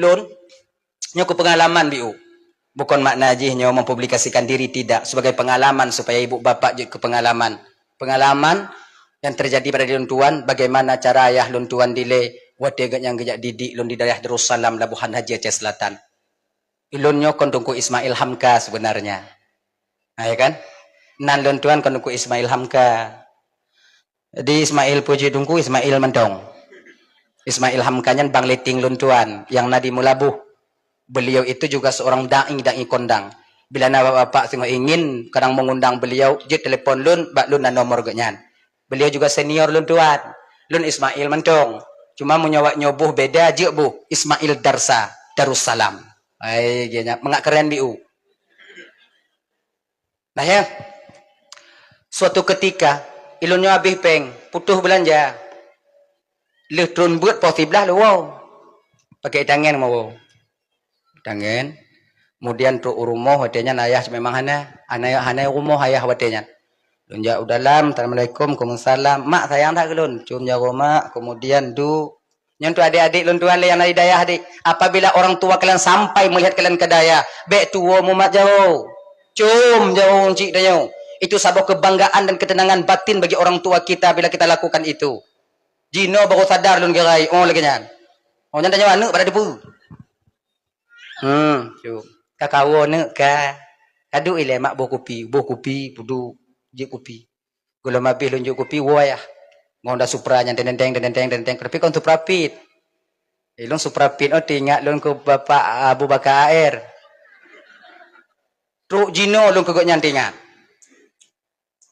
Lôn Nyoe keu pengalaman biu. Bukon makna jih nyoe mempublikasikan diri, tidak. Sebagai pengalaman supaya ibu bapak jeuet keu pengalaman. Pengalaman yang terjadi pada diri lôn tuan, bagaimana cara ayah lôn tuan dilèe watèe geuhnyan geujak didik lôn di dayah Darussalam, Labuhan Haji, Aceh Selatan. Ilôn nyoe kon Teungku Ismail Hamka sebenarnya. Ha, ya kan? Nan lôn tuan kon Teungku Ismail Hamka. Di Ismail Puji Teungku, Ismail mantong. Ismail Hamka nyan bang leting lôn tuan, nyang na di Meulaboh. Beliau itu juga seorang dai, dai kondang. Bila na bapak-bapak singoh ingin kadang mengundang beliau, jeuet telepon lôn, bak lôn na nomor geuhnyan. Beliau juga senior lôn tuan. Lôn Ismail mantong. Cuma meunyoe awak nyoe boh beda, jeuet boh Ismail Darsa, Darussalam. Hai, geuhnyan mangat keren biu. Nah, ya. Suatu ketika, ilôn nyoe habéh péng, putôh beulanja. Lheueh tron beuet poh siblaih lôn woe. Pakai tangen meuwoe. Tangen. Kemudian trok u rumoh, watée nyan ayah memang hana. Hana, hana rumoh ayah watée nyan. Lôn jak u dalam, "Assalamualaikum." "Waalaikumsalam." "Mak sayang that keu lôn." Cium jaroe mak, kemudian duek. Nyan tu adik-adik lôn tuan lé nyang na di dayah, adik. Apabila orang tua kalian sampai melihat kalian ke dayah, bék tuwoe mumat jaroe. Cium jaroe uncik tanyoe. Itu saboh kebanggaan dan ketenangan batin bagi orang tua kita bila kita lakukan itu. Jinoe baru sadar lôn gerai, oh lagée nyan. Oh nyan tanyoe aneuëk pada depu. Hmm, cium. Ka kawoe neuëk ka. Ka duek ilée mak boh kupi, boh kupi, peuduek, jeuet kupi. Gohlom habéh lôn jok kupi, woe ayah. Ngon Honda Supra nyan, teng, teng, teng. Tapi kon Supra Pit. Eh, lôn Supra Pit, oh, teuingat lôn keu Bapak Abu Bakar A R. Trok jinoe lôn keu gobnyan teuingat.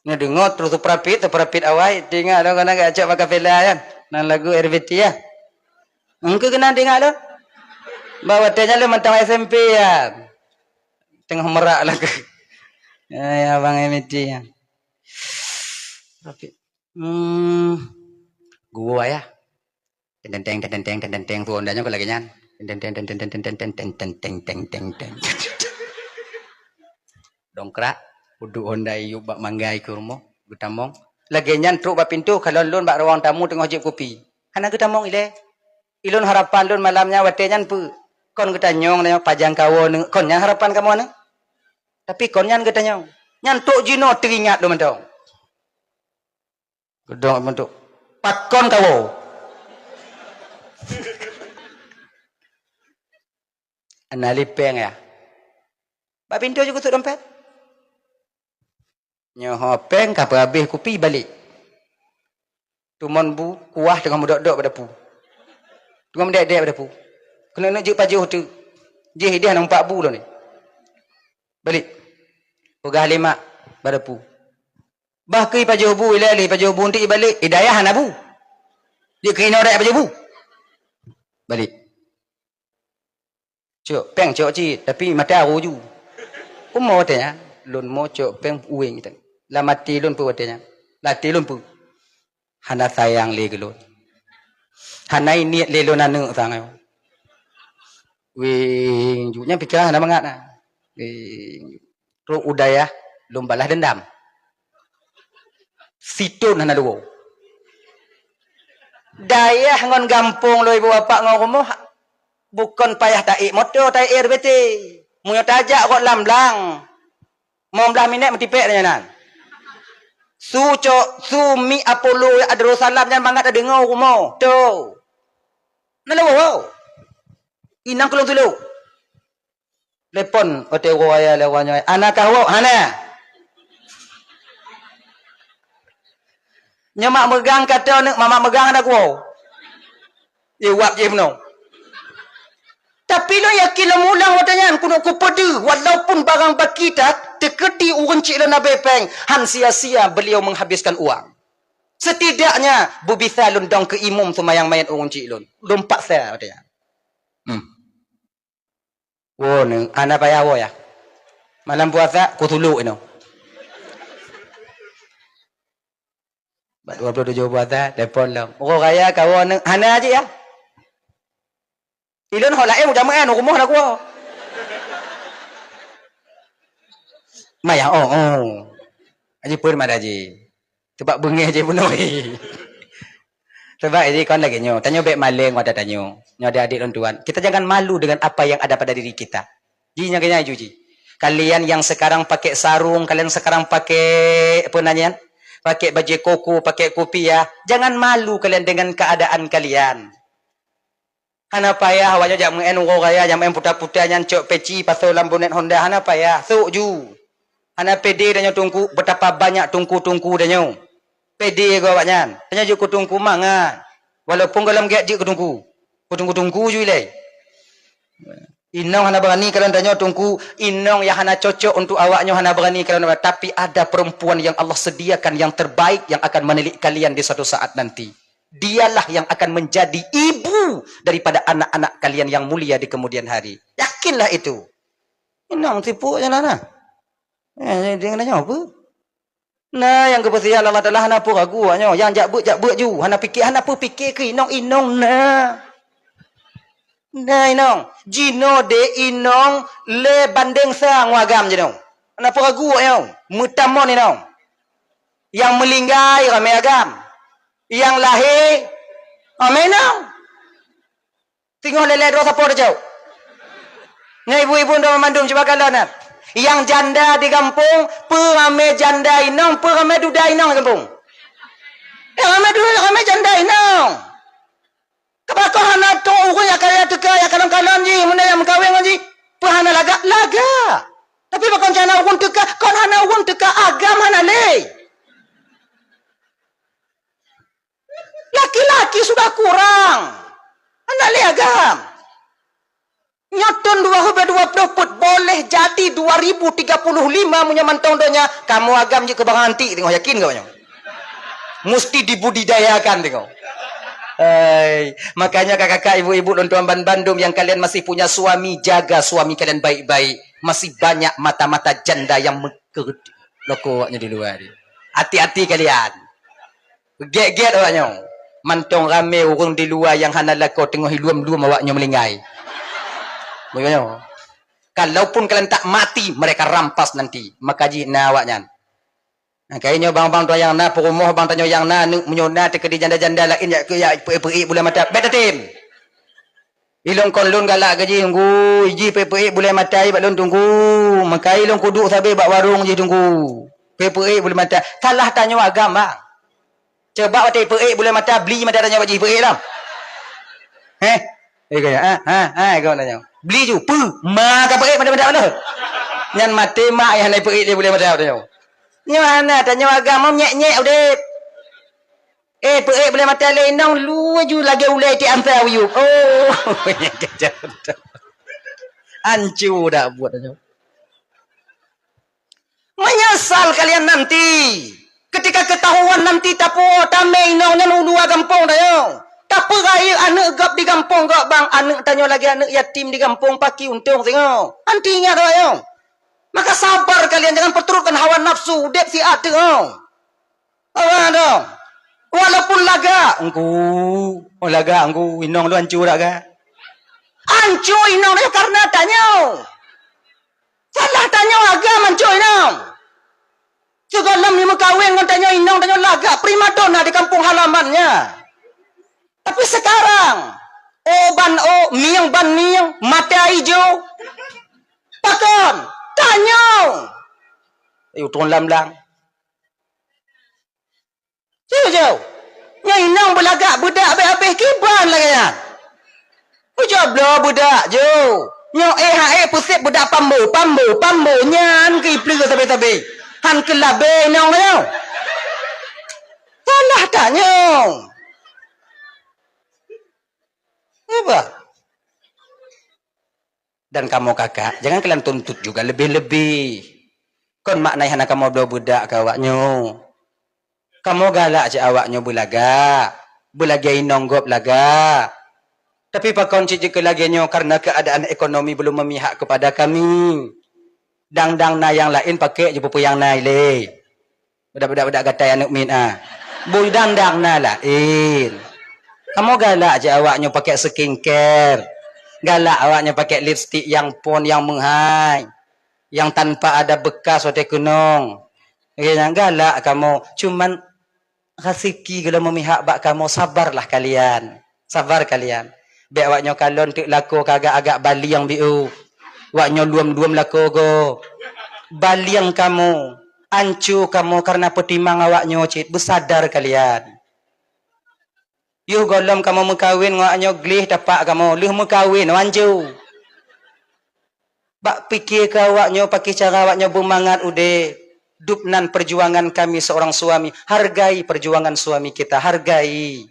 Neudeungoe trok Supra Pit, Supra Pit awai, teuingat lôn keunan geucok bak kafela nyan. Nan lagu R B T ya. Engkeu keunan teuingat lôn. Bak watée nyan lôn mantong S M P ya. Teungoh merak lagu. Eh, abang M T ya. Tapi, hmm, gua ya. Teng, teng, teng, teng, teng, teng, teng, teng, tu Honda nyoe lagée nyan. Teng, teng, teng, teng, teng, teng, teng, teng, teng, teng, teng, teng, teng. Dongkrak, uduk Honda iyup bak manggai keu rumoh, geutamong. Lagée nyan trok bak pintoe, kalon lôn bak ruang tamu teungoh jieb kupi. Hana geutamong ilée. Ilôn harapan lôn malam nyan watée nyan peue? Kon geutanyong nyoe pajang kawoe neuëk, kon nyan harapan kamoe neuëk. Tapi kon nyan geutanyong. Nyan trok jinoe teuingat lôn mantong. Geudong meuntôk. Pakon kawoe? Hana lé péng ya. Bak pintoe jih kusut dompet. Nyoe péng ka peuhabéh kupi balek. Teumon bu kuah teungoh meudok-dok bak dapu. Teungoh meudek-dek bak dapu. Keuneuk-neuk jeuet pajoh teuk. Jih ideh na empat bu lom ni. Balek. Peugah lé mak bak dapu. Bah keu ipajoh bu ilée lé ipajoh bu, eunteuk ibalek, i dayah hana bu. Jeuet keu inoe dayah ipajoh bu. Balek. Cok péng cok cit, tapi mata aru ju. Kumoe watée nyan, lôn mo cok péng uweng teuh. Lam até lôn peue watée nyan? Lam até lôn peue? Hana sayang lé keu lôn. Hana niet lé lôn aneuëk sang nyoe. Weng ju, nyan pikeran hana mangat na. Weng ju. Trok u dayah lôn balah deundam. Siton hana leuwoe. Dayah ngon gampông lôn ibu bapak ngon rumoh bukon payah taék moto, taék R B T. Meunyoe tajak rot lam blang, limong blaih minét meutipék nyan. Su cok, su mi Apollo Darussalam nyan mangat tadeungoe u rumoh. Tu. Na leuwoe. Inong keu lôn tulok. Telepon watée uroe raya lé uroe nyoe, "Hana kah woe?" "Hana." Nyoe mak meugang ka tô neuëk, mak meugang hana kuwoe. Iwab jih meunoe. Tapi lôn yakin lôn mulang watée nyan keuneuk kupeudeuh, walaupun barang baki that, teukeudi ureuëng chik lôn habéh péng, han sia-sia beliau menghabiskan uang. Setidaknya beubisa lôn dong keu imum seumayang manyét ureuëng chik lôn. Lôn paksa watée nyan. Hmm. Woe neuëk, hana payah woe ya. Malam puasa, kusulok inoe. Bak dua puluh tujoh puasa, telepon lom. Uroe raya kawoe neuëk, hana jih ya. Ilôn ho laén udah meu'en, u rumoh na kuwoe. Maya, oh, oh. Aji peureuma dah ji. Teubak beungéh jih bunoe. Teubak jih kon lagée nyoe. Tanyoe bék maleng watée tanyoe. Nyoe adik-adik lôn tuan. Kita jangan malu dengan apa yang ada pada diri kita. Ji nyang keunyai ju ji. Kalian yang sekarang pakai sarung, kalian sekarang pakai apa namanya? Pakai baju koko, pakai kopiah. Jangan malu kalian dengan keadaan kalian. Hana payah awaknyoe jak meu'en uroe raya, jak meu'en puta-puta nyan cok peci pasoe lam bonét Honda, hana payah. Sok ju. Hana pede tanyoe teungku, betapa banyak teungku-teungku tanyoe. Pede keu awaknyan. Tanyoe jeuet keu teungku mangat. Walaupun gohlom gét jeuet keu teungku. Keu teungku-teungku ju ilée. Inong hana beurani kalon tanyoe teungku, inong nyang hana cocok untuk awaknyoe hana beurani kalon, tapi ada perempuan yang Allah sediakan yang terbaik yang akan menilik kalian di suatu saat nanti. Dialah yang akan menjadi ibu daripada anak-anak kalian yang mulia di kemudian hari. Yakinlah itu. Inong sipuk je lah nah. Eh, dia kena nyawa apa? Na nyang geupeusiat Allah Taala hana peue ragu awak nyoe. Nyang jak beuet, jak beuet ju. Hana pike, hana peue pike keu inong, inong na. Na inong. Jinoe deh inong lé bandeng sa ngon agam jinoe. Hana peue ragu awak nyoe. Meutamon inong. Nyang meulinggai ramé agam. Nyang lahé ramé inong. Singoh lé-lé droe sapo teucok. Nyoe ibu-ibu ndoe mandum cuba kalon na. Nyang janda di gampông, peue ramé janda inong, peue ramé duda inong di gampông. Eh, ramé duda, ramé janda inong. Kaba kon hana trok ureueng nyang kaya teuka, nyang kalon-kalon jih, meunyoe nyang meukawen ngon jih, peue hana lagak? Lagak. Tapi pakon hana ureueng teuka, kon hana ureueng teuka, agam hana lé. Laki-laki sudah kurang. Hana lé agam. Nyoe thon dua ribu dua puluh peuet, boleh jadi dua ribu tiga puluh lima meunyoe mantong donya, kamoe agam jeuet keu barang antik teungoh, yakin keu nyoe? Musti dibudidayakan teungoh. Hai, makanya kakak-kakak, ibu-ibu, lôn tuan ban bandum yang kalian masih punya suami, jaga suami kalian baik-baik. Masih banyak mata-mata janda yang meukeureuti loko awaknyoe di luwa ni. Hati-hati kalian. Gét-gét awaknyoe. Mantong ramé ureueng di luwa nyang hana lakoe teungoh iluem-luem awaknyoe meulinggai. Bunoe. Kalaupun kalian tak mati, mereka rampas nanti. Maka jih na awaknyan. Nah, kayée nyoe bang-bang tuan nyang na, peurumoh bang tanyoe nyang na, aneuk meunyoe na teukeudi janda-janda laén jak keu jak peuék-peuék buleuen mata. Bèk tatem. Ilôn kon lôn galak keu jih, Teungku, jih peuék-peuék buleuen mata bak lôn, Teungku. Meukai lôn kuduek sabe bak warong jih, Teungku. Peuék-peuék buleuen mata. Salah tanyoe agam, bang. Coba watèe peuék buleuen mata, bli mata tanyoe bak jih peuék lom. Heh? Eh, kaya, ha, ha, ha, kaya tanyoe. Bli ju, peue? Ma ka peuék mata-mata lôn. Nyan maté mak ayah na peuék lé buleuen mata tanyoe. Nyoe hana, tanyoe agam nyék-nyék udép. Eh, peuék buleuen mata lé inong, laju lagèe ulèe ti ampai uyup. Oh, ancu dak buet nyoe. Menyesal kalian nanti. Ketika ketahuan nanti tapuwoe tamé inong nyan u luwa gampông tanyoe. Tapeurayeuk aneuk gob di gampông gob bang, aneuk tanyoe lagèe aneuk yatim di gampông, paki untông singoh. Nanti ingat tanyoe. Maka sabar kalian, jangan perturutkan hawa nafsu, udép siat teungoh. Awak dong. Walaupun lagak, Teungku. Oh, lagak, Teungku. Inong lôn ancu dak ka? Ancu inong nyoe karena tanyoe. Salah tanyoe agam ancu inong. Sigohlom meukawen ngon tanyoe inong, tanyoe lagak primadona di kampung halamannya. Tapi sekarang, oh ban oh, mieng ban mieng, mata ijo. Pakon? Tanyoe. Ayo turun lam lang. Jauh-jauh. Nyan inong beulagak beudak habéh-habéh kiban lagèe nyan. Ujoe bloe beudak jauh. Nyoe éh ha éh peusék beudak pambo, pambo, pambo nyan keu ipleue sabe-sabe. Han keu labée inong nyoe. Salah tanyoe. Apa? Dan kamoe kakak, jangan kalian tuntut juga lebih-lebih. Kon makna hana kamoe bloe beudak keu awaknyoe. Kamoe galak cit awaknyoe beulagak, beulagèe inong gob lagak. Tapi pakon cit jeuet keu lagèe nyoe karena keadaan ekonomi belum memihak kepada kami. Dang-dang na nyang laén pakèk jipeupeue nyang na ilée. Beudak-beudak-beudak gatai aneuk miet, ah. Bui dang-dang na laén. Kamoe galak cit awaknyoe pakèk skincare. Galak awaknyoe pakèk lipstik nyang phon nyang meuhai. Nyang tanpa ada bekas watèe keunong. Lagèe nyan galak kamoe. Cuman raseuki gohlom memihak bak kamoe, sabarlah kalian. Sabar kalian. Bèk awaknyoe kalon teuk lakoe ka agak-agak balieng biôh. Awaknyoe luem-luem lakoe gob. Balieng kamoe, anco kamoe karena peutimang awaknyoe cit. Beusadar kalian. Yoh gohlom kamoe meukawen ngon awaknyoe gleh tapak kamoe. Lheueh meukawen, anco. Bak pike keu awaknyoe, pakri cara awaknyoe beumangat udép. Dub nan perjuangan kami seorang suami. Hargai perjuangan suami kita, hargai.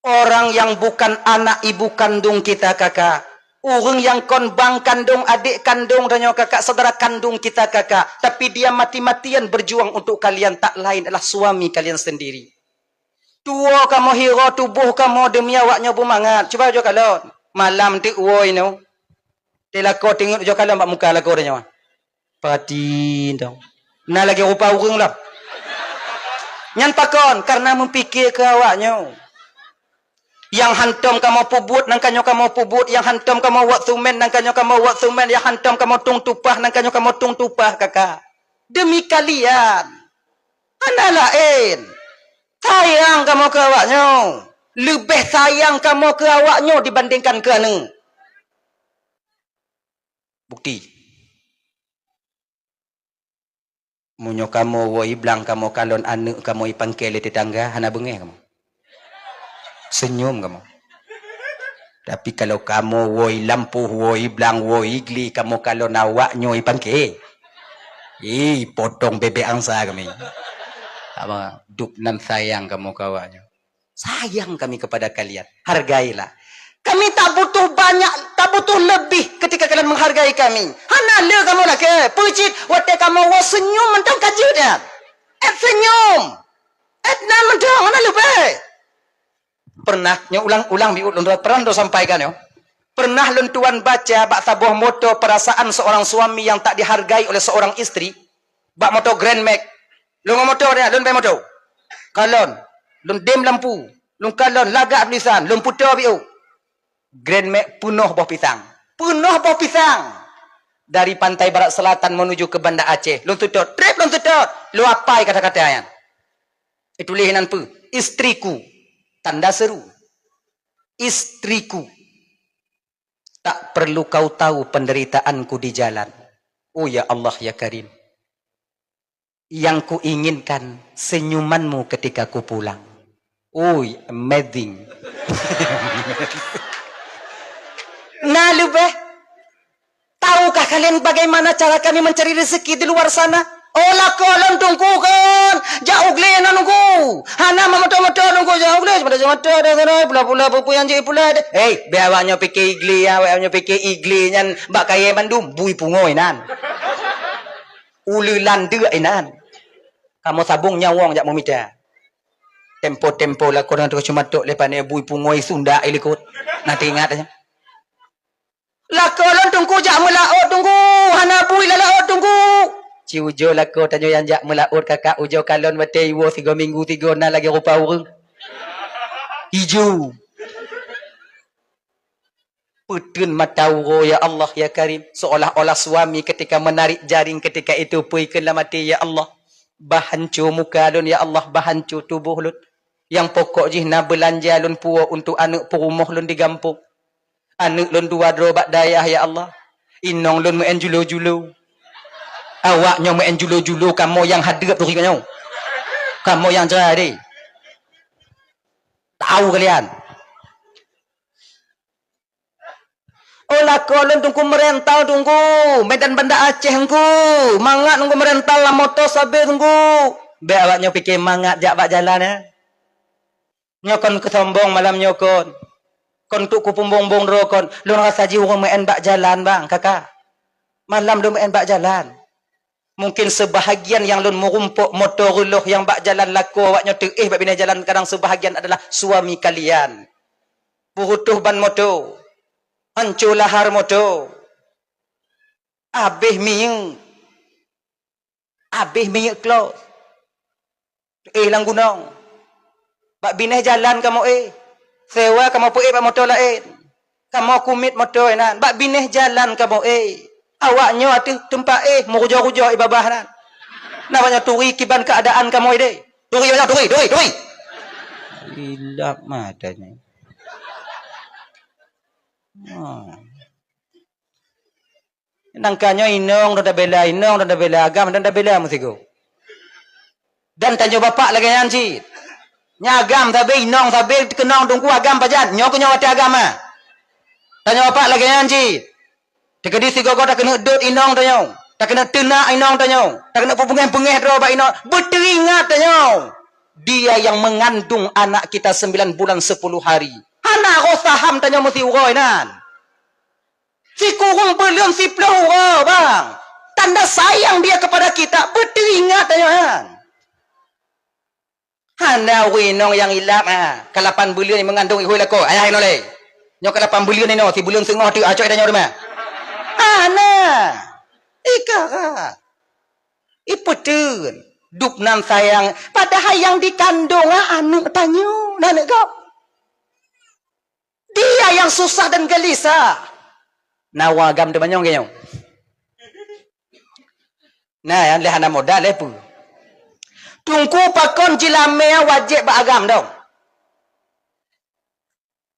Orang yang bukan anak ibu kandung kita, kakak. Ureuëng nyang kon bang kandong, adék kandong tanyoe, kakak, saudara kandung kita, kakak. Tapi dia mati-matian berjuang untuk kalian, tak lain adalah suami kalian sendiri. Tuwoe kamoe hiroe, tuboh kamoe deumi awaknyoe beumangat. Cuba ujoe kalon. Malam teuk woe inoe. Teuh lakoe teungeut ujoe kalon bak muka lakoe tanyoe. Pati dong. Na lagée rupa ureuëng lom. Nyan pakon? Kareuna meupike keu awak nyoe. Nyang hantom kamoe peubuet, nangka nyoe kamoe peubuet, nyang hantom kamoe wot sumen, nangka nyoe kamoe wot sumen, nyang hantom kamoe tueng tupah, nangka nyoe kamoe tueng tupah, kaka. Demi kalian. Hana laén. Sayang kamoe keu awak nyoe. Leubeh sayang kamoe keu awak nyoe dibandingkan keu aneuëk. Bukti. Meunyoe kamoe woe blang kamoe kalon aneuëk kamoe ipangke lé tetangga, hana beungéh kamoe. Senyum kamoe. Tapi kalau kamoe woe lampôh, woe blang, woe gli kamoe kalon awak nyoe ipangke. Ih, potong bebek angsa kami. Apa, dup nan sayang kamoe keu awak nyoe. Sayang kami kepada kalian. Hargailah. Kami tak butuh banyak, tak butuh lebih ketika kalian menghargai kami. Hana le kamoe lakée. Peue cit watée kamoe woe senyum mantong ka jeuet nyan. Et senyum. Et nan mantong hana leubeh. Pernah, nyoe ulang-ulang biut lôn pernah lôn sampaikan nyoe. Pernah lôn tuan baca bak saboh moto perasaan seorang suami yang tak dihargai oleh seorang istri. Bak moto Grand Max. Lôn ngon moto dia, lôn bèe moto. Kalon, lôn dem lampu, lôn kalon lagak tulisan, lôn puto biôk. Grand Max peunoh boh pisang. Peunoh boh pisang. Dari pantai barat selatan menuju ke Banda Aceh. Lôn seutôt, trép lôn seutôt. Lôn apai kata-kata nyan. Ituléh nan peue? Istriku. Tanda seru. Istriku. Tak perlu kau tahu penderitaanku di jalan. Oh ya Allah ya Karim. Yang kuinginkan senyumanmu ketika ku pulang. Ui, amazing. Na leubeh. Tahukah kalian bagaimana cara kami mencari rezeki di luar sana? Oh, lakoe lôn Teungku kon. Jak u glé na Teungku. Hana meumoto-moto Teungku, jak u glé. Cuma jak moto dah sana, pula-pula peue-peue nyang jipula deh. Hei, biar awak nyoe pike i glé, awak nyoe pike i glé nyan bak kayèe mandum, bui pungo inan. Uleulan deuk inan. Kamoe sabong nyawong jak meumita. Tempo-tempo lakoe nyan teungoh cumatok lé pane bui pungo i sunda i likot. Na teuingat nyan. Lakoe lôn Teungku jak meulaôt Teungku, hana bui lam laôt Teungku. Ci ujoe lakoe tanyoe nyang jak meulaôt kakak, ujoe kalon watèe iwoe sigoe minggu sigoe na lagèe rupa ureueng. Ijo. Peuteun mata uroe, ya Allah, ya Karim. Seolah-olah suami ketika menarik jaring ketika itu, peue ikheun lam até, ya Allah. Bah hanco muka lôn, ya Allah, bah hanco tuboh lôn. Nyang pokok jih na beulanja lôn puwoe untuk aneuk peurumoh lôn di gampông. Aneuk lôn dua droe bak dayah, ya Allah. Inong lôn meu'en julo-julo. Awak nyoe meu'en julo-julo, kamoe nyang hadeup turi nyoe. Kamoe nyang jrai deh. Tau kalian. Oh, lakoe lôn Teungku meurental Teungku, Medan Banda Aceh Teungku. Mangat Teungku meurental lam moto sabe Teungku. Bèk awak nyoe pike mangat jak bak jalan, eh. Nyoe kon keusombong malam nyoe kon. Kon untuk kupeumbong-bong droe kon. Lôn rasa jih ureueng meu'en bak jalan, bang, kakak. Malam lôn meu'en bak jalan. Mungkin seubahagian nyang lôn meurumpok moto reuloh nyang bak jalan lakoe awak nyoe teuéh bak binéh jalan, kadang seubahagian adalah suami kalian. Peurutoh ban moto, hanco lahar moto, abéh minyeuk, abéh minyeuk klos. Éh lam gunong. Bak binéh jalan kamoe éh. Sewa kamoe peuéh bak moto laén. Kamoe kumiet moto inan. Bak binéh jalan kamoe éh. Awak nyoe ateueh teumpat éh meurujoh-rujoh i babah nan. Na banyak turi kiban keuadaan kamoe deh. Turi banyak turi, turi, turi. Ilap matanya. Ha. Nangka nyoe inong dong tabela, inong dong tabela, agam dong tabela meusigoe. Dan tanyoe bapak lagèe nyan cit. Nyan agam sabe, inong sabe, keunong Teungku agam pajan. Nyoe keuh nyoe watèe agam ah. Tanyoe bapak lagèe nyan cit. Teukeudi sigoe-goe takeuneuk dot inong tanyoe, takeuneuk teunak inong tanyoe, takeuneuk peubeungéh-beungéh droe bak inong. Beuteuingat tanyoe. Dia yang mengandung anak kita sembilan bulan sepuluh hari. Hana roh saham tanyoe meusiuroe nan. Sikureueng buleuen siploh uroe, bang. Tanda sayang dia kepada kita, beuteuingat tanyoe nyan. Hana ureueng inong nyang ilap, ha. Ka lapan buleuen meungandong ihôi lakoe, ayah inoe lé. Nyoe ka lapan buleuen inoe, sibuleuen seungoh teuk acok tanyoe teuma. Hana. Ika ka. Ipeuteun, dub nan sayang, padahai nyang dikandong, ah, aneuk tanyoe, na aneuk gob. Dia yang susah dan gelisah. Na ureueng agam teumanyong keu nyoe. Na nyang lé hana modal, lé peue. Teungku, pakon jeulamé wajéb bak agam dong?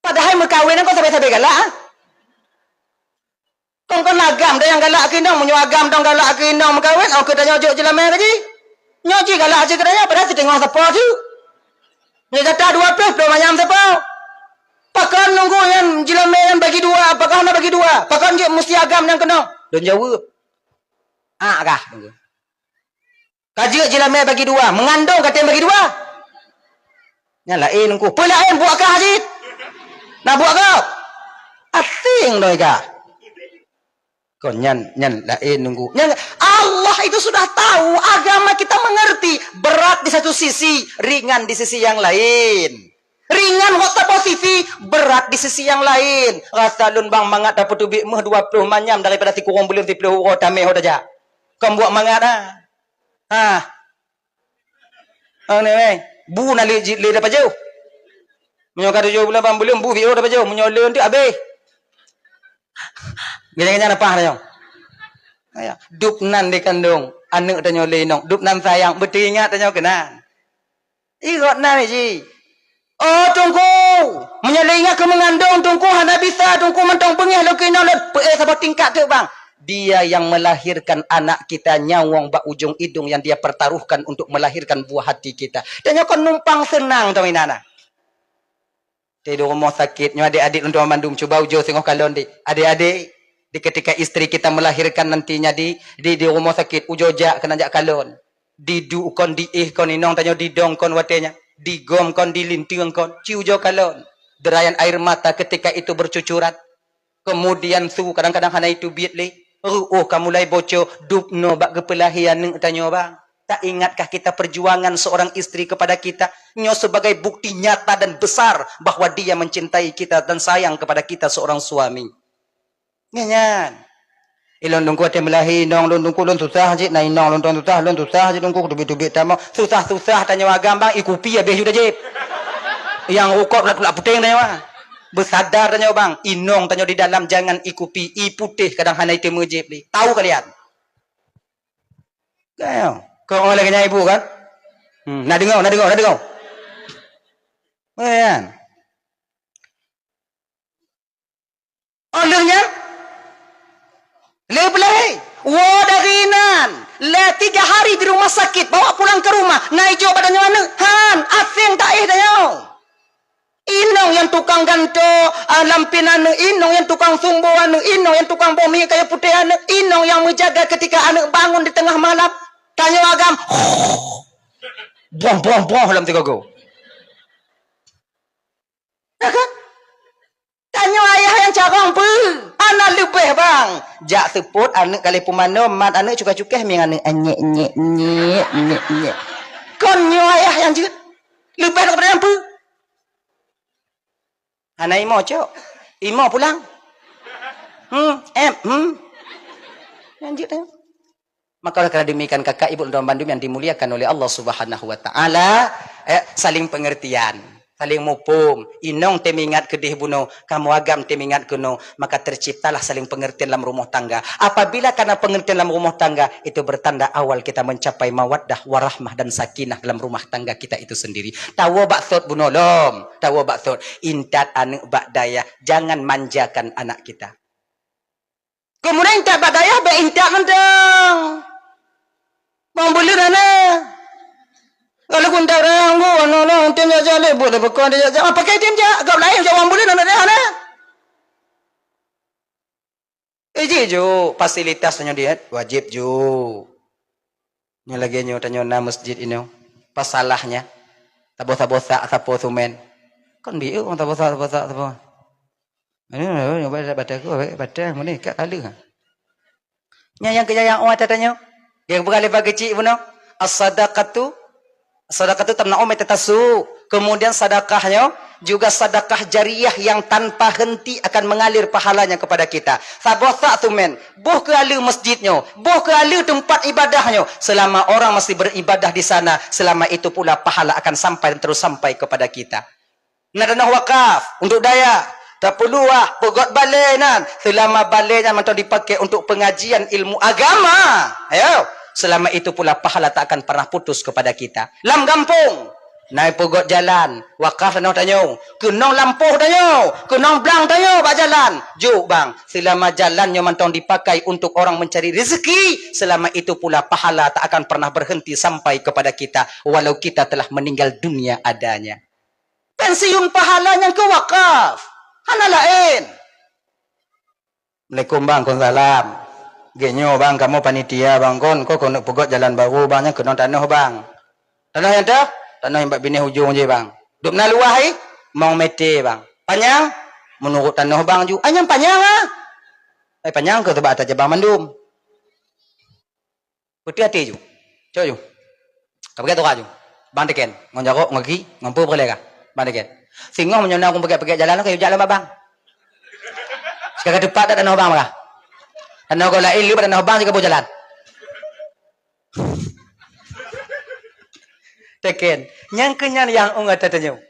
Padahai meukawen nyan kon sabe-sabe galak, ah. Kon, kon agam dong nyang galak keu inong, meunyoe agam dong galak keu inong meukawen, oh, keu tanyoe jok jeulamé lagi. Nyoe jih galak jih keu tanyoe, padahai siteungoh sapo jih. Nyoe gata dua ploh, ploh manyam sapo. Pakon nunggu nyan jeulamé nyan bagi dua, pakon hana bagi dua? Pakon jeuet musti agam nyang keunong? Lôn jaweueb. Ah, kah, nunggu. Ka jeuet jeulamé bagi dua, meungandong ka tem bagi dua. Nyan laén Teungku. Peue laén buet kah jih? Na buet gob? Aséng doi kah? Kon nyan, nyan laén Teungku. Nyan Allah itu sudah tahu, agama kita mengerti. Berat di satu sisi, ringan di sisi yang lain. Ringan ngon saboh sisi, berat di sisi yang lain. Rasa lôn bang mangat tapeuteubiet méuh dua ploh manyam daripada sikureueng buleuen siplôh uroe tamé ho tajak. Kon buet mangat ah. Ha. Aneh weh. Bu na lé ji-, lé tapajoh. Meunyoe ka tujoh buleuen, lapan buleuen, bu siôh tapajoh. Meunyoe lé tu habéh. Gaya-gaya napah tanyoe. Ya. Dub nan dikandong aneuk tanyoe lé inong. Dub nan sayang, beuteuingat tanyoe keunan. Ih, gobnyan ji. Oh, Teungku, meunyoe lé ingat keu meungandong, Teungku, hana bisa, Teungku, mantong beungéh lôn keu inong lôn. Peuék saboh tingkat teuk, bang. Dia yang melahirkan anak kita, nyawöng bak ujong idong yang dia pertaruhkan untuk melahirkan buah hati kita. Tanyoe kon numpang seunang, tanyoe inan. Di, di rumoh sakét, nyoe adék-adék lôn tuan bandum, cuba ujoe singoh kalon, dek. Adék-adék, di ketika istri kita melahirkan nantinya di, di, di rumoh sakét, ujoe jak keunan jak kalon. Diduek kon, diéh kon, inong tanyoe didong kon watée nyan, digom kon, dilinteung kon, ci ujoe kalon. Derayan air mata ketika itu bercucuran. Kemudian su kadang-kadang hana iteubiet lé, reuôh ka mulai boco, dub noe bak geupeulahé aneuk tanyoe, bang. Tak ingatkah kita perjuangan seorang istri kepada kita? Nyoe sebagai bukti nyata dan besar bahwa dia mencintai kita dan sayang kepada kita seorang suami. Nyan, nyan. Ilôn Teungku watée meulahé inong lôn, Teungku, lôn susah cit, na inong lôn, lôn susah, lôn susah cit, Teungku, teubiet-teubiet tamong. Susah-susah tanyoe agam, bang, ikupi habéh yu tajép. Nyang rukok tulak-tulak puténg tanyoe, bang. Beusada tanyoe, bang, inong tanyoe di dalam jangan ikupi, ié putéh kadang hana iteumé jép lé. Tahu kalian? Kau, kau lagée nyan ibu kan? Hmm, na deungoe, na deungoe, na deungoe. Kan? Oh lheueh nyan, lé peulahé. Woe dari nan, lé tiga hari di rumah sakit, bawa pulang ke rumah. Na ijok bak tanyoe aneuk, han, aséng taéh tanyoe. Inong nyang tukang gantoe, ah, lampin aneuk, inong nyang tukang sumbo aneuk, inong nyang tukang boh minyeuk kayée putéh aneuk, inong nyang meujaga ketika aneuk bangun di teungoh malam. Tanyoe agam, boh, boh, boh lam sigogo. Ya kan? Tanyoe ayah nyang carông peue? Hana leubeh, bang. Jak seupôt aneuk ka lheueh pumanö, mat aneuk cukéh-cukéh mieng aneuk, "Nyek, nyek, nyek, nyek, nyek." Kon nyoe ayah nyang jeuet. Leubeh daripada nyan peue? Hana imo, cok. Imo pulang. Hmm, em, hmm. Nyang jeuet, eh. Maka oleh karena demikian, kakak ibu dan bandum yang dimuliakan oleh Allah Subhanahu wa Ta'ala, eh, saling pengertian, saling muphom. Inong teumingat keudeh bunoe, kamoe agam teumingat keunoe, maka terciptalah saling pengertian dalam rumah tangga. Apabila karena pengertian dalam rumah tangga, itu bertanda awal kita mencapai mawaddah, warahmah, dan sakinah dalam rumah tangga kita itu sendiri. Tawoe bak sot bunoe lom, tawoe bak sot. Intat aneuk bak dayah, jangan manjakan anak kita. Keumudian intat bak dayah, bék intat mantong. Bang buleuen hana. Kalau kuntat dayah nggu, aneuk lôn tem jak-jak lé, buet lé peukong jak-jak. Ah, pakai tem jak, gob laén jak bang buleuen aneuk dayah hana. Eh, jih ju, fasilitas tanyoe diet, wajéb ju. Nyoe lagée nyoe tanyoe na masjid inoe. Pas salahnya, taboh-taboh sak sapo sumen. Kon bieu ureuëng taboh sak, taboh sak sapo. Aduh, nyoe batai, batai ku, batai, batai, meunikah kali. Nyan nyang keujayaan umat tanyoe. Nyang bukan leubeh keuchik bunoe. As-sadaqatu, sadaqatu tamna'u maitatasu. Kemudian sedekah nyoe Juga sedekah jariah yang tanpa henti akan mengalir pahalanya kepada kita. Saboh sak sumen, boh keu aleue masjid nyoe, boh keu aleue teumpat ibadah nyoe, selama orang masih beribadah di sana, selama itu pula pahala akan sampai dan terus sampai kepada kita. Na tanoh wakaf untuk dayah, tapeuleubeh peugot balée nan, selama balée nyan mantong dipakai untuk pengajian ilmu agama, ayo, selama itu pula pahala tak akan pernah putus kepada kita. Lam gampông, na peugot jalan, wakaf tanoh tanyoe, keunong lampôh tanyoe, keunong blang tanyoe bak jalan. Jok bang, selama jalan nyoe mantong dipakai untuk orang mencari rezeki, selama itu pula pahala tak akan pernah berhenti sampai kepada kita, walau kita telah meninggal dunia adanya. Pensiun pahala nyang keu wakaf, hana laén. Assalamualaikum bang, kon salam. Geuh nyoe bang, kamoe panitia bang, kon, kon keuneuk peugot jalan baru bang, nyang keunong tanoh bang. Tanoh nyang teuh? Tanoh nyang bak binéh ujong jih bang. Dum na luwah hai? Mong meté bang. Panyang? Meunurot tanoh bang ju. Ai nyang panyang ah. Ai panyang keu teuba ata jabang mandum. Peuteuh até ju. Cok ju. Ka peugét toka ju. Bang teken. Ngon jarok, ngon gaki, ngon peue peureulée ka. Bang teken. Singoh meunyoe na ureuëng peugét-peugét jalan, ka yue jak lom bak bang. Sika ka teupat dak tanoh bang maka. Tanoh gob laén le bak tanoh bang sika boh jalan. Teken. Nyang keu nyan nyang ung ata tanyoe.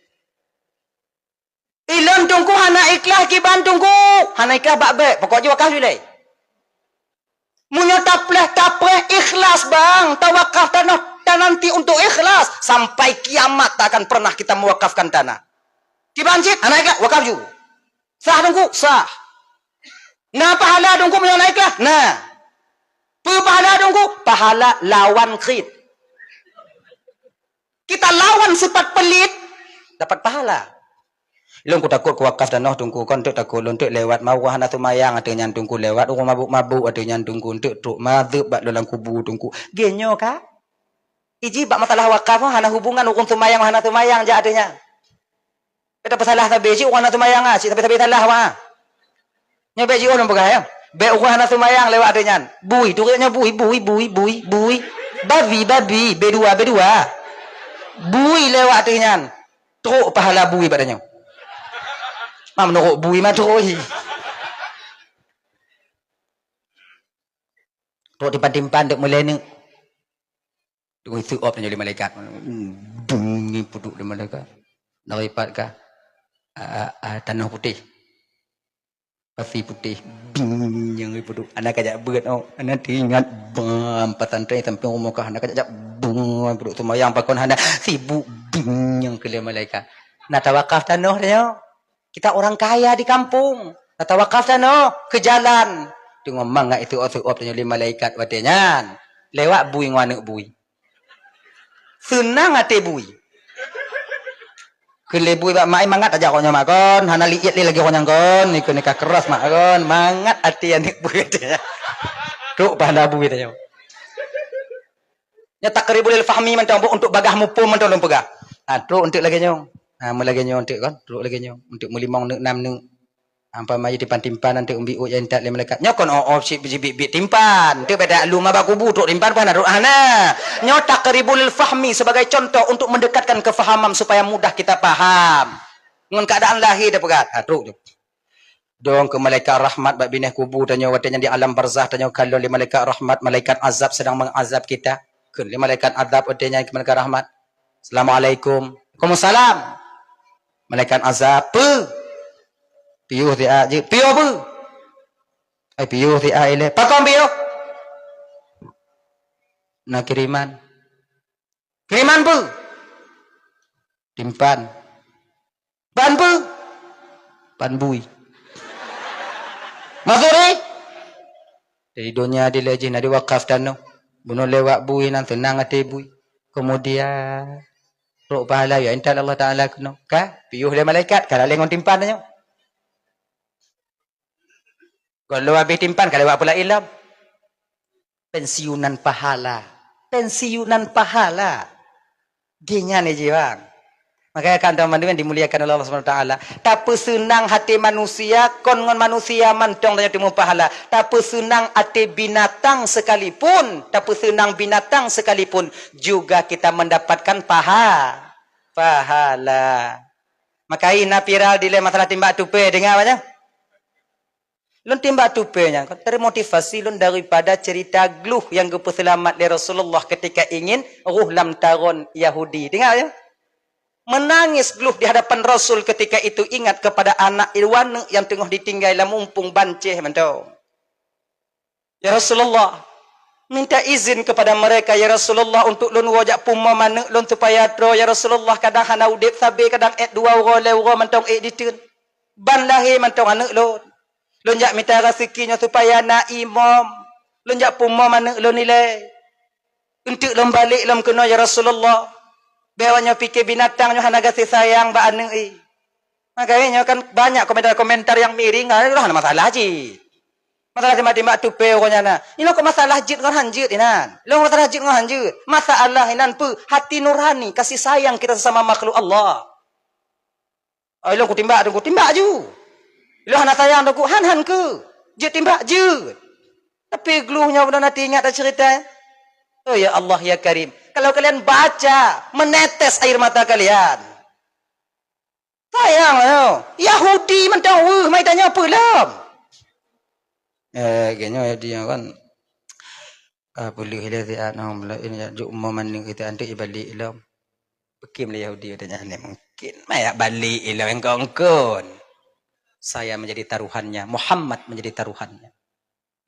Ilôn teungku hana ikhlas kiban teungku. Hana ikhlas bak bék. Pokok jih wakaf ju lé. Meunyoe tapleh-tapleh ikhlas bang, tawakaf tanoh tananti untuk ikhlas, sampai kiamat tak akan pernah kita mewakafkan tanah. Kiban cit, hana ikhlas, wakaf ju. Sah teungku, sah. Na pahala teungku meunyoe hana ikhlas? Na. Peue pahala teungku? Pahala lawan khit. Kita lawan sifat pelit, dapat pahala. Lôn kutakot kuwakaf tanoh teungku, kon teuk takot lôn teuk lewat mawah hana seumayang ateueh nyan teungku, lewat ureuëng mabuk-mabuk ateueh nyan teungku, teuk trok mazeueb bak lôn lam kubu teungku. Geuh nyoe ka? Iji bak masalah wakaf hana hubungan ureuëng seumayang hana seumayang jak ateueh nyan. Beta peusalah sabe cit ureuëng hana seumayang ah, cit sabe-sabe salah wah. Nyoe bék jiôh lôn peugah ya. Bék ureuëng hana seumayang lewat ateueh nyan. Bui, turik nyoe bui, bui, bui, bui, bui. Babi, babi, bedua, bedua. Bui lewat ateueh nyan. Trok pahala bui bak tanyoe. Mam meunurot bui ma trok hi. Trok tipan-tipan dek meulée neuk. Teungoh seuôb tanyoe lé malaikat. Dung ngipuduek lé malaikat. Naripat ka, a, a, tanoh putéh. Pasi putéh. Dung nyang ngipuduek. Hana kajak beuet oh. Hana teuingat bang pesantren sampéng rumoh ka hana kajak bang puduek seumayang pakon hana sibuk dung nyang keu lé malaikat. Na tawakaf tanoh tanyoe. Kita orang kaya di kampung. Tawakaf tanoh keu jalan. Teungoh mangat iseuôb-seuôb tanyoe lé malaikat watée nyan. Lewat bui ngon aneuëk bui. Seunang até bui. Keu lé bui bak mak ai mangat aja roh nyoe mak kon, hana liet lé lagée roh nyang kon, ikeu nikah keras mak kon, mangat até aneuëk bui watée nyan. Trok pahala bui tanyoe. Nyoe taqribul lil fahmi mantong, untuk bagah muphom mantong lôn peugah. Ha, trok eunteuk lagée nyoe. Ha, meulagée nyoe eunteuk kon, trok lagée nyoe. Eunteuk meulimong neuk nam neuk. Umpama jih tipan-tipan eunteuk umbi uek nyang intat lé malaikat. Nyoe kon oh, oh, cit biet-biet tipan. Eunteuk beda lom bak kubu trok tipan pun hana trok hana. Nyoe taqribul lil fahmi sebagai contoh untuk mendekatkan kefahaman supaya mudah kita paham. Ngon keadaan lahé dah peugah. Ha, trok tu. Dong keu malaikat rahmat bak binéh kubu tanyoe watée nyan di alam barzah tanyoe kalon lé malaikat rahmat, malaikat azab sedang mengazab kita. Kheun lé malaikat azab watée nyan keu malaikat rahmat. Assalamualaikum. Waalaikumsalam. Malaikat azab, peue? Piôh siat jeuet. Piôh peue? Ai piôh siat ilée. Pakon piôh? Na kiriman. Kiriman peue? Timphan. Phan peue? Phan bui. Maksud jih? Di donya dilée jih na diwakaf tanoh. Bunoe lewat bui nan seunang até bui. Kemudian, trok pahala ya intat Allah Taala keunoe. Ka? Piôh lé malaikat, ka lalée ngon timphan nyoe. Gohlom habéh timphan ka lewat pula ilom. Pensiunan pahala. Pensiunan pahala. Geuh nyan jih bang. Makanya kan teman-teman dimuliakan oleh Allah Subhanahu Wa Taala. Tapeuseunang hati manusia kon ngon manusia mantong tanyoe teumé pahala. Tapeuseunang hati binatang sekalipun, tapeuseunang binatang sekalipun juga kita mendapatkan paha, pahala. Maka na viral dilée masalah timbak tupe, deungoe banyak. Lôn timbak tupe nyan kan termotivasi lôn daripada cerita gluh nyang geupeuseulamat lé Rasulullah ketika ingin roh lam taron Yahudi. Deungoe ya. Menangis gluh di hadapan Rasul ketika itu ingat kepada anak iwaneuk nyang teungoh ditinggai lam mumpung banceh mantong. "Ya Rasulullah, minta izin kepada mereka, ya Rasulullah, untuk lôn woe jak pumoe maneuk lôn supaya troe, ya Rasulullah, kadang hana udeb sabe, kadang ék dua uroe, lhée uroe mantong ék diteun. Ban lahé mantong aneuk lôn. Lôn jak mita raseuki nyoe supaya na imom. Lôn jak pumoe maneuk lôn ilée. Eunteuk lôn balek lom keunoe, ya Rasulullah. Bék awak nyoe pike binatang nyoe hana gaséh sayang bak aneuk i." Maka nyoe kan banyak komentar-komentar nyang miring, ah, hana masalah cit. Masalah timbak-timbak tupe uroe nyan na. Ilong kok masalah jeuet ngon han jeuet inan. Ilong masalah jeuet ngon han jeuet. Masalah inan peue? Hati nurani, kasih sayang kita sesama makhluk Allah. Oh, ilong kutimbak tu, kutimbak ju. Ilong hana sayang tu, han-han keu. Jeuet timbak, jeuet. Tapi gluh nyoe beuna na teuingat dah cerita. Oh ya Allah ya Karim, kalau kalian baca, menetes air mata kalian. Sayang lah nyoe. Yahudi mantong weueh, mai tanyoe peue lom. Eh, geuh nyoe Yahudi nyoe kan. Ah, peuleueh ilée siat nong laén jak juk umoe maneuk itu anteuk ibalek lom. Beukim lé Yahudi watée nyan mungkin. Maya balek ilée engkon-engkon. Saya menjadi taruhannya, Muhammad menjadi taruhannya.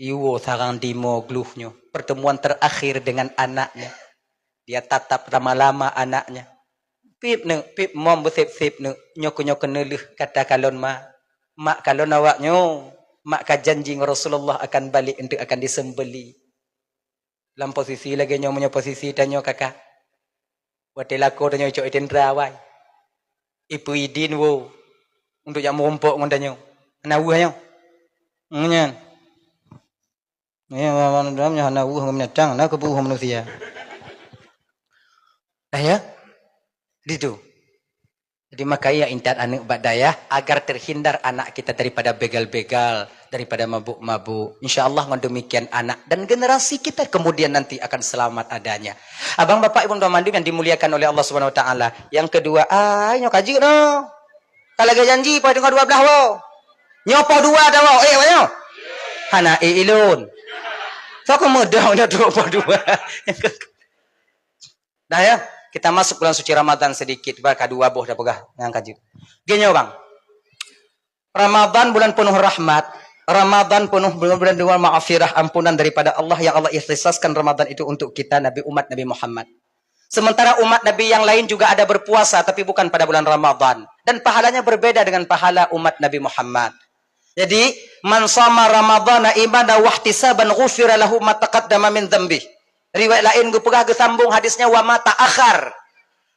Iwoe sarang dimoe gluh nyoe, pertemuan terakhir dengan anaknya. Dia tatap lama-lama anaknya. "Pip neuk, pip mom beusép-sép neuk, nyoe keu nyoe keuneulheueh kata kalon ma. Mak kalon awak nyoe, mak ka janji ngon Rasulullah akan balek eunteuk akan disembeli." Lam posisi lagée nyoe, meunyoe posisi tanyoe kakak, watée lakoe tanyoe icok itindra awai, ipeuidin woe untuk jak meurumpok ngon tanyoe. Hana weueh nyoe. Nyan. Ya, nyoe hana weueh ngon binatang, na keubuh manusia. Nah ya, ditu. Jadi maka ya intat aneuk bak dayah agar terhindar anak kita daripada begal-begal, daripada mabuk-mabuk. Insya Allah ngon demikian anak dan generasi kita kemudian nanti akan selamat adanya. Abang bapak ibu mandum yang dimuliakan oleh Allah Subhanahu wa taala. Yang kedua, ai nyoe ka jeuet noh. Ka lagée janji poh dua belas woe. Nyoe poh dua dah woe. Eh, nyoe. Hana eh ilon. Soe keu meudong dah tu poh dua. Dah ya, kita masuk bulan suci Ramadan sedikit, bah ka dua boh dah peugah nyang ka jeuet. Geuh nyoe bang. Ramadan bulan penuh rahmat, Ramadan penuh bulan, bulan, bulan maghfirah, ampunan daripada Allah yang Allah ikhtisaskan Ramadan itu untuk kita Nabi, umat Nabi Muhammad. Sementara umat Nabi yang lain juga ada berpuasa tapi bukan pada bulan Ramadan dan pahalanya berbeda dengan pahala umat Nabi Muhammad. Jadi, "Man shama Ramadhana imanan wahtisaban ghufira lahu ma taqaddama min dzanbih." Riwayat laén geupeugah geusambung hadisnya, "Wa ma ta'akhar."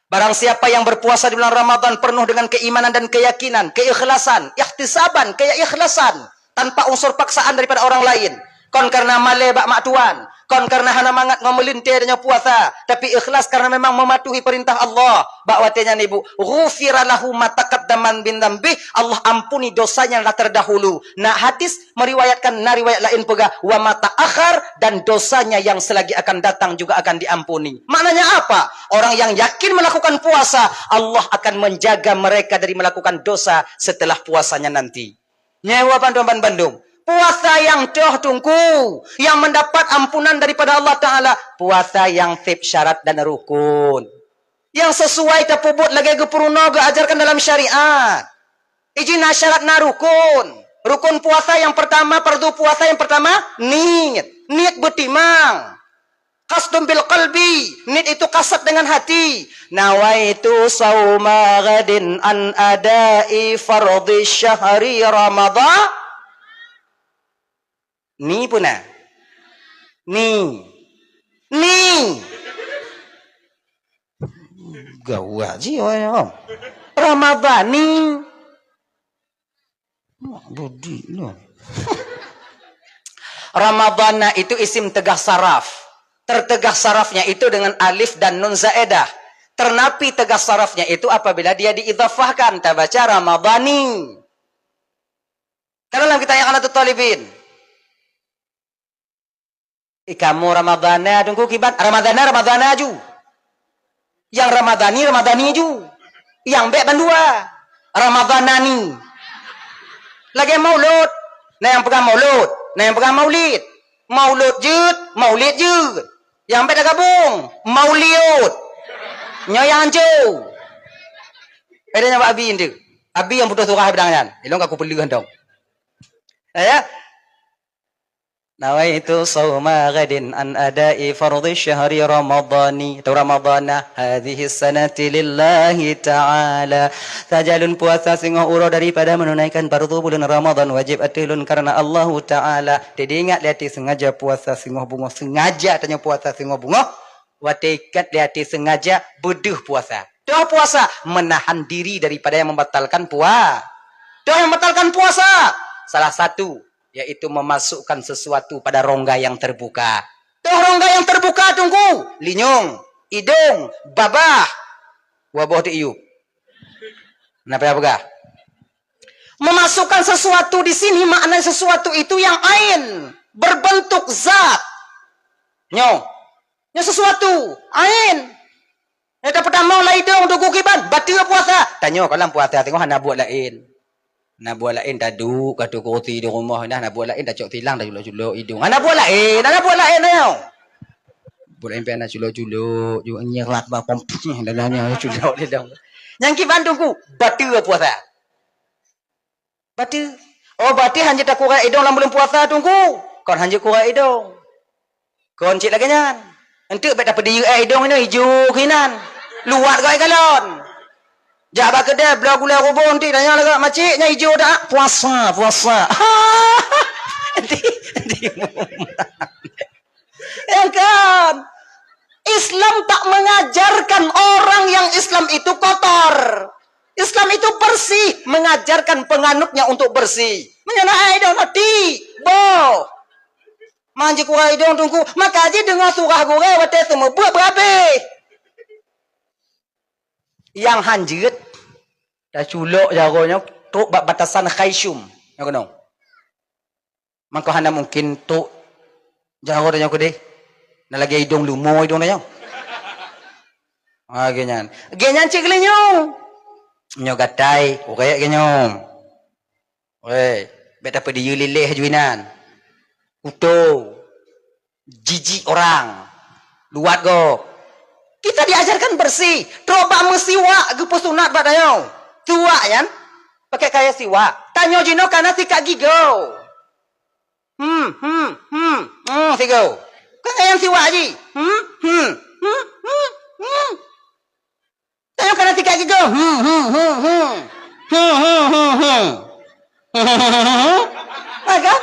Barang siapa yang berpuasa di bulan Ramadan penuh dengan keimanan dan keyakinan, keikhlasan, ihtisaban, keikhlasan, tanpa unsur paksaan daripada orang lain, kon karena malée bak mak tuan, kon karena hana mangat ngon meulintée tanyoe puasa, tapi ikhlas karena memang mematuhi perintah Allah. Bak watée nyan ibu, "Ghufira lahu ma taqaddama min dzanbih," Allah ampuni dosanya yang telah terdahulu. Na hadis meriwayatkan, na riwayat laén peugah, "Wa ma ta'akhar," dan dosanya yang selagi akan datang juga akan diampuni. Maknanya apa? Orang yang yakin melakukan puasa, Allah akan menjaga mereka dari melakukan dosa setelah puasanya nanti. Nyoe bandum-bandum. Puasa yang toh teungku, yang mendapat ampunan daripada Allah Taala, puasa yang sép syarat dan rukun. Yang sesuai tapeubuet lagée geupeurunoe geuajarkan dalam syariat. Iji na syarat na rukun. Rukun puasa yang pertama, fardu puasa yang pertama, niet. Niet beutimang. Qasdun bil qalbi, niet itu kasad dengan hati. Nawaitu sauma ghadin an adai fardhi syahri Ramadhan. Ni puna. Ni. Ni. Gawat ji orang ni, om. Ramadhani. Mak budi lu. Ramadhana itu isim tegah saraf. Tertegah sarafnya itu dengan alif dan nun zaedah. Ternapi tegah sarafnya itu apabila dia diidhafahkan, tabaca Ramadhani. Kalau dalam kitab I'anatut Talibin. Eh, kamoe Ramadhana, teungku kiban. Ramadhana, Ramadhana ju. Nyang Ramadhani, Ramadhani ju. Nyang bék bandua. Ramadhanani. Lagèe maulud, na nyang peugah maulud, na nyang peugah maulid. Maulud jeuet, maulid jeuet. Nyang bèk tagabong, mauliud. Nyoe nyang hanco. Beda nyan bak Abi nyan. Abi nyang putôh surah bidang nyan. Ilôn ka kupeuleueh dong. Ya. Nawaitu shauma ghadin an ada'i fardhi syahri ramadhani, atau ramadhana, hadhihi sanati lillahi ta'ala. Saja lôn puasa singoh uroe daripada menunaikan fardu buleuen Ramadhan wajéb ateueh lôn kareuna Allahu Ta'ala. Jadi ingat lé até, sengaja puasa singoh beungoh, sengaja tanyoe puasa singoh beungoh. Watèe ikat lé até sengaja beudeuh puasa. Toh puasa, menahan diri daripada yang membatalkan pua-, toh yang membatalkan puasa. Salah satu, yaitu memasukkan sesuatu pada rongga yang terbuka. Toh rongga yang terbuka, Teungku? Linyong, idong, babah, waboh di iup. Kenapa ya peugah? Memasukkan sesuatu di sini makna sesuatu itu yang ain, berbentuk zat. Nyoe. Nyoe sesuatu, ain. Nyoe tapeutamong lam idong, Teungku, kiban, bateue puasa. Tanyoe, kalau puasa singoh hana buet laén. Hana buet laén, taduek ka tukoe di rumoh, nah, hana buet laén, tacok silang, taculok-culok idong. Hana buet laén, hana buet laén, ayo. Buet laén pih hana culok-culok, ju nyirak bak pom, dah, dah, dah, culok idong. Nyang kiban, Teungku, bateue puasa. Bateue. Oh, bateue hanjeuet takurek idong lam buleuen puasa, Teungku? Kon hanjeuet kurek idong. Kon cit lagèe nyan. Enteuk bèk tapeudiyeu èk idong inoe ijo keunan. Luwat goe galon. Jak bak keudè, bloe gulai rubông, enteuk tanyong lagèe, "Makcik, nyan ijo dak?" "Puasa, puasa." Enteuk, enteuk. Ya kan? Islam tak mengajarkan orang yang Islam itu kotor. Islam itu bersih, mengajarkan penganutnya untuk bersih. Meunyoe na idong, na tiek, boh. Manjeuet kurek idong, Teungku, maka jideungoe surah gurèe watèe seumeubeuet beuhabéh. Nyang hanjeuet, taculok jaroe nyoe trok bak batasan khaysyum. Nyoe keunoe. Mangko hana mungken trok jaroe tanyoe keudeh. Na lagèe idong leumo idong tanyoe. Ha, lagèe nyan. Lagèe nyan cit geulinyueng. Nyoe gatai, kurek lagèe nyoe. Weh, bèk tapeudiyeu lileh ju inan. Kuto. Jijik orang. Luwat gob. Kita diajarkan bersih. Trok bak meusiwak geupeusunat bak tanyoe. Siwak nyan, pakai kaya siwak. Tanyoe jinoe kana sikat gigoe. Hmm, hmm, hmm, hmm, sigoe. Kan kaya siwak ji. Hmm, hmm, hmm, hmm, hmm. Tanyoe kana sikat gigoe. Hmm, hmm, hmm, hmm. Hmm, hmm, hmm, hmm. Hmm, hmm, hmm, hmm. Ha, kan?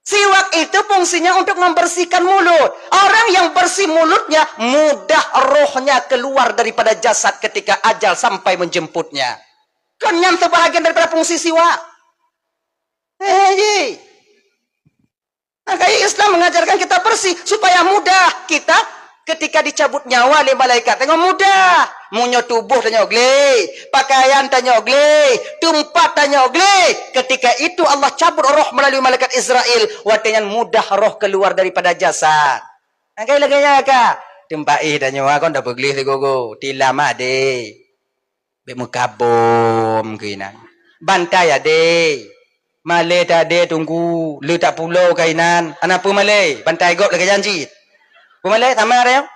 Siwak itu fungsinya untuk membersihkan mulut. Orang yang bersih mulutnya, mudah rohnya keluar daripada jasad ketika ajal sampai menjemputnya. Kan nyan sebahagian daripada fungsi siwak. Eh, ji. Maka Islam mengajarkan kita bersih supaya mudah kita ketika dicabut nyawa lé malaikat. Tengok mudah. Meunyoe tuboh tanyoe glé, pakaian tanyoe glé, teumpat tanyoe glé. Ketika itu Allah cabut roh melalui malaikat Israel. Watèe nyan mudah roh keluar daripada jasad. Maka lagèe nyan ka. Teumpat éh tanyoe kon tapeugléh sigoe-goe. Tilam adé. Bèk meukabom keuinan. Bantai adé. Malèe tadé, Teungku, le tapulo keuinan. Hana peue malèe, bantai gob lagèe nyan cit. Peue malèe sama ada nyang?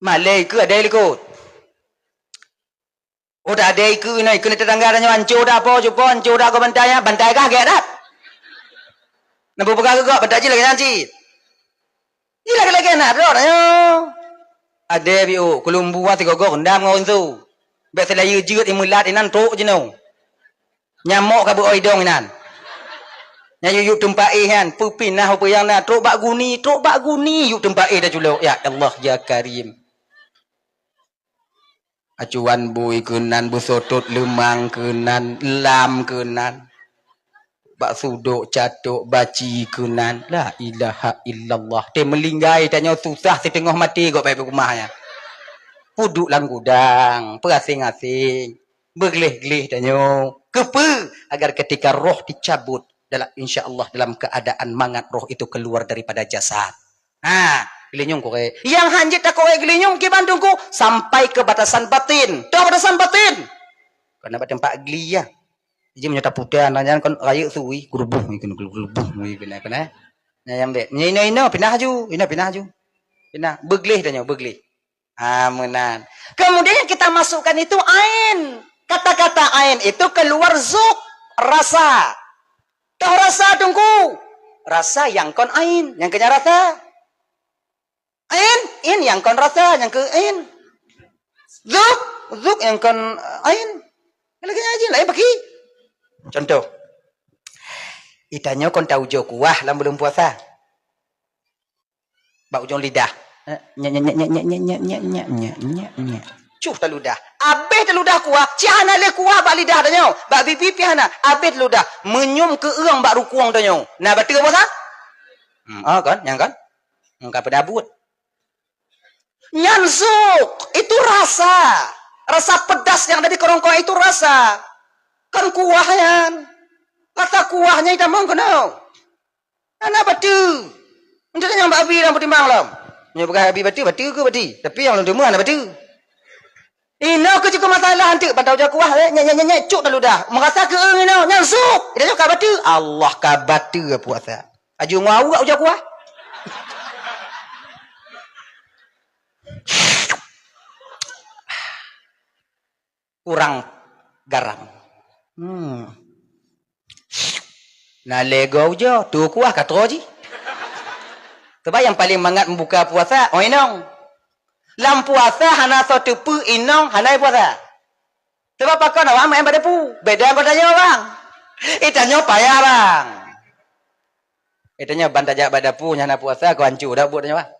Malèe keu adé likot. Oh, tak adé keu nai, keu tetangga tanyoe anco dak po, cupo anco dak gob bantai nyan, bantai kah gèt dak? Na peugah keu gob, bantai cit lagèe nyan cit. Ji lagèe-lagèe na droe nyoe. Adé biôh, keulumbu sigoe-goe rendam ngon rinso. Bèk seulayeue jeuet imeulat inan trok jinoe. Nyamok ka beuoi dong inan. Nyan yue yub teumpat éh nyan, peupinah peue nyang na, trok bak guni, trok bak guni yub teumpat éh taculok. Ya Allah, ya Karim. Acuan bui keunan, beuseutot leumang keunan, lam keunan. Bak sudok catok baci keunan. La ilaha illallah. Teumeulinggai tanyoe susah siteungoh maté gob bak rumoh nyan. Peuduek lam gudang, peuaseng-aseng, beugleh-gleh tanyoe. Keupeue? Agar ketika roh dicabut, dalam, insya Allah, dalam keadaan mangat roh itu keluar daripada jasad. Ha, Geulinyueng korek. Nyang hana jeuet takorek geulinyueng kiban Teungku sampai ke batasan batin. Toh batasan batin. Kena bak teumpat glia. Jadi meunyoe taputa na nyan kon rayeuk sui, gerubuh, gerubuh, kena, kena. Nah, nyang bek. Meunyoe inoe-inoe pinah aju, inoe pinah aju. Pinah, beugleh tanyoe, beugleh. Ah, meunan. Kemudian yang kita masukkan itu ain. Kata-kata ain itu keluar zuk, rasa. Toh rasa Teungku. Rasa nyang kon ain, nyang keunyan rasa. Ain, in nyang kon rasa, nyang keu ain. Zuk, zuk nyang kon ain. Lagèe nyan jih, laén pakri. Contoh. Itanyoe kon taujoe kuah lam buleuen puasa. Bak ujong lidah. Nyek, nyek, nyek. Cuh taludah. Abéh taludah kuah, cit hana lé kuah bak lidah tanyoe. Bak bibi pih hana. Abéh taludah. Meunyum keu eueng bak rukueng tanyoe. Na bateue puasa? Hmm, oh, kan? Nyang kan? Engka peudabut. Nyan zuk, itu rasa. Rasa pedas yang ada di kerongkongan itu rasa. Kan kuah nyan. Rasa kuahnya itamong keunoe. Hana bateue. Untuk nyang bak abi lam peutimang lom. Nyoe peugah abi bateue, bateue ke bateue? Tapi nyang lôn deungoe hana bateue. Inoe keuh jeuet keu masalah anteuk, ban taujoe kuah, eh, nyek, nyek, nyek, nyek, cuk taludah. Meurasa keu eueng inoe, nyan zuk. Itanyoe ka bateue. Allah ka bateue puasa. Aju ngawak ujoe kuah. Kurang garam. Hmm. Na lé goe ujoe, tu kuah ka troe jih. Sebab nyang paleng mangat meubuka puasa, oh inong. Lam puasa hana soe teupeu inong, hana puasa. Sebab pakon awak maén bak dapu. Beda ngon tanyoe, bang. Eh, tanyoe payah, bang. Eh, tanyoe ban tajak bak dapu, nyan hana puasa, keu ancu dak buet tanyoe, bang.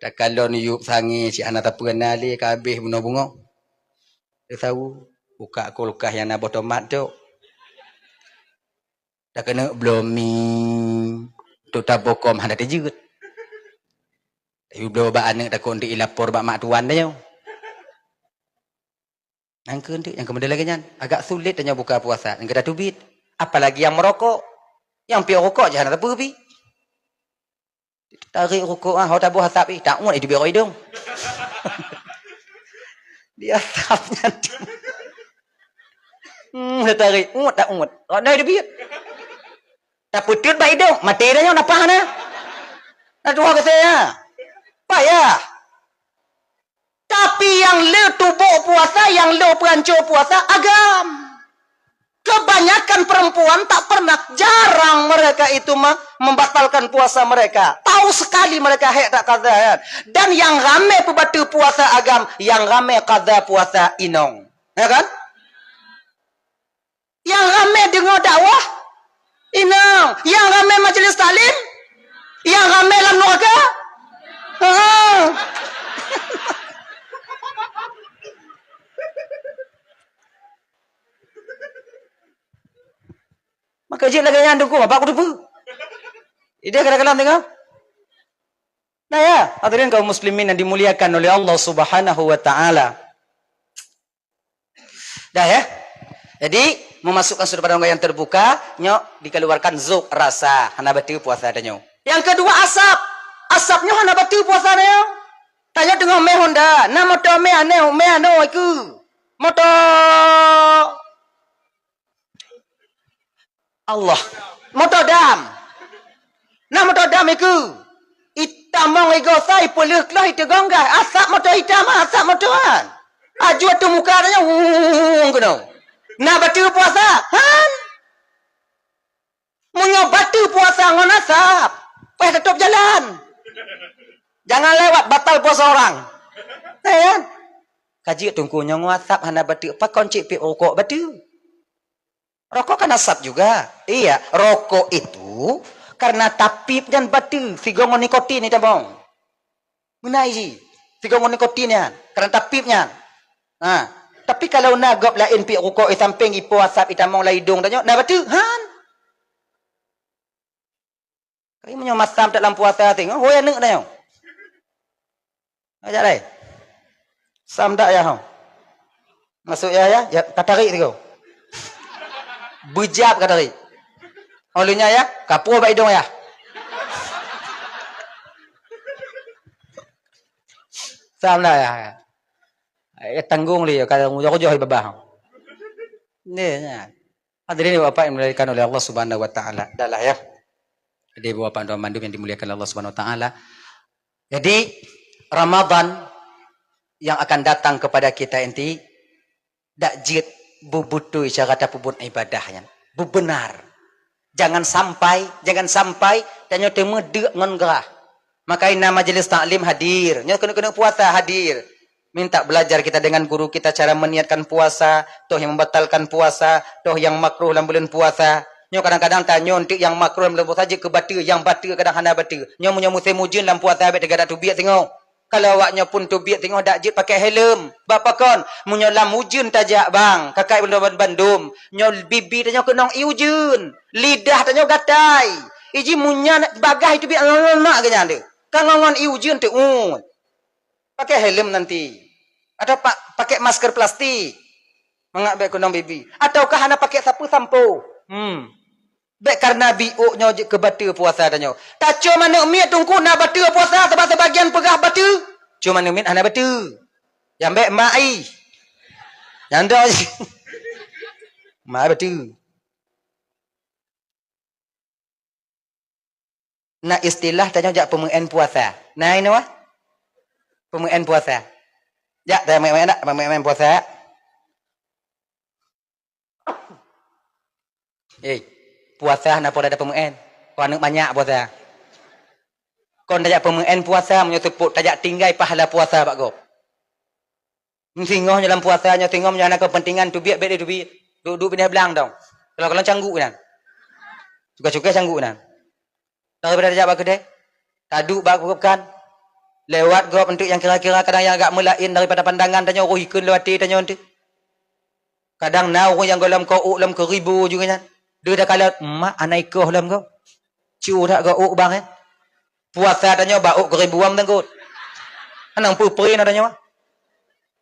Takalon yup sangé, si hana tapeue na lé, ka habéh bunoe bungong. Teusawu, buka kulkas nyang na boh tomat tu. Takeuneuk bloe mi, tu tabokom hana teujeuet. Tapi bloe bak aneuk takot nteuk ilapor bak mak tuan tanyoe. Nyang keu nteuk, nyang keu model lagèe nyan, agak sulet tanyoe buka puasa, nyang keu tateubiet. Apalagi nyang meurokok. Nyang piep rokok jih hana tapeue pi. Tarék rukok, ah, ho taboh asap, ih, ta-uet, eh, teubiet rot idong. Di asap nyan. Hmm, tarék, uet, ta-uet. Rot nai teubiet. Tapeuteut bak idong, maté dah nyoe, nafah na. Na tuha keu saya. Payah. Tapi nyang le tubok puasa, nyang le peuhanco puasa, agam. Kebanyakan perempuan tak pernah, jarang mereka itu me-, membatalkan puasa mereka. Tahu sekali mereka hek tak qadha, kan? Dan nyang ramé peubateue puasa agam, nyang ramé qadha puasa inong. Ya kan? Nyang ramé deungoe dakwah, inong. Nyang ramé majlis taklim, nyang ramé lam nuraka. Heeh. Maka jeuet lagèe nyan dukung, apa aku teupeu? Ideh kadang-kadang tengok. Nah ya, hadirin kaum muslimin yang dimuliakan oleh Allah Subhanahu wa taala. Dah ya. Jadi, memasukkan sudut pada rongga yang terbuka, nyoe dikeluarkan zuk rasa, hana bateue puasa tanyoe. Yang kedua asap. Asap nyoe hana bateue puasa tanyoe. Tanyoe teungoh mé honda, na moto mé aneh, mé aneh ikeu. Moto Allah. Moto dam. Nah, moto dam ikeu. Itamong igosa, ipeuleuh kloh, iteugong gas. Asap moto itam, asap moto han. Aju ateueh muka tanyoe, wuung keunoe. Na bateue puasa? Han. Meunyoe bateue puasa ngon asap, payah tutôp jalan. Jangan lewat, batal puasa orang. Eh, kan? Ka jeuet teungku nyoe ngon asap hana bateue, pakon cit piep rukok bateue? Rokok kan asap juga. Iya, rokok itu karena tapiep nyan bateue, sigoe ngon nikotin itamong. Meunan jih, sigoe ngon nikotin nyan, karena tapiep nyan. Ha, tapi kalau na gob laén piep rukok i sampéng, ipo asap itamong lam idong tanyoe, na bateue? Han. Tapi meunyoe masam that lam puasa, tengok hôi aneuk tanyoe. Ajak lai. Sam dak ya, ho. Masuk ya, ya, ya, ka tarik sigoe. Beujab ka tarik. Oh, lheueh nyan ya, ka puih bak idong ya. Sam lah ya. Ya tanggung lé, kalau joh-joh babah. Ni, ya. Hadirin Bapak yang dimuliakan oleh Allah Subhanahu wa Taala. Dah lah ya. Jadi Bapak dan Ibu yang dimuliakan Allah Subhanahu wa Taala. Jadi Ramadan yang akan datang kepada kita nanti dak jeuet beubeutôi cara tapeubuet ibadah nyan. Beubenar. Jangan sampai, jangan sampai tanyoe teuma deuk ngon grah. Maka na majelis taklim hadir. Nyoe keuneuk-keuneuk puasa hadir. Minta belajar kita dengan guru kita cara meniatkan puasa, toh yang membatalkan puasa, toh yang makruh lam buleuen puasa. Nyoe kadang-kadang tanyoe enteuk yang makruh lam buleuen puasa jeuet keu bateue, yang bateue kadang hana bateue. Nyoe meunyoe musém ujeuen lam puasa bèk teugadak teubiet singoh. Kalau awak nyoe pun teubiet singoh dak jeuet pakai helm. Bak pakon? Meunyoe lam ujeuen tajak bang, kakai bandum-bandum. Nyoe bibi tanyoe keunong ié ujeuen. Lidah tanyoe gatai. Iji munyan bagah itu biet lemak ke nyan deh. Ka ngon-ngon ié ujeuen teuh. Pakai helm nanti. Atau pa-, pakai masker plastik. Mangat bèk keunong bibi. Ataukah hana pakai sapeue sampo. Hmm. Bèk karena biôk nyoe jeuet keu bateue puasa tanyoe. Tacom aneuk miet teungku na bateue puasa, sabab sebagian peugah bateue. Cuma aneuk miet hana bateue. Nyang bèk mak ai. Nyang dok. Mak ai bateue. Na istilah tanyoe jak peumeu'en puasa. Na inoe? Peumeu'en puasa. Jak tanyoe meu'en, meu'en puasa. Eh, puasa hana pola ada peumeu'en. Kon aneuk manyak puasa. Kon tajak peumeu'en puasa meunyoe seupôt tajak tinggai pahala puasa bak gob. Singoh nyoe lam puasa nyoe singoh nyoe hana kepentingan teubiet bèk lé teubiet. Duek-duek binéh blang dong. Kalau-kalau cangguk inan. Cukai-cukai cangguk inan. Daripada tajak bak keudè, taduek bak gob kan. Lewat gob untuk nyang kira-kira kadang nyang agak meulaén daripada pandangan tanyoe, roh ikheun lewat até tanyoe tu. Kadang na ureuëng nyang gohlom ko ôk lom keuribu juga nyan. Deuh dah kalon, mak aneuk ikoh lom ko. Cu that go ôk bang eh. Puasa tanyoe ba ôk keuribuan meutenggut. Anang peupri na tanyoe.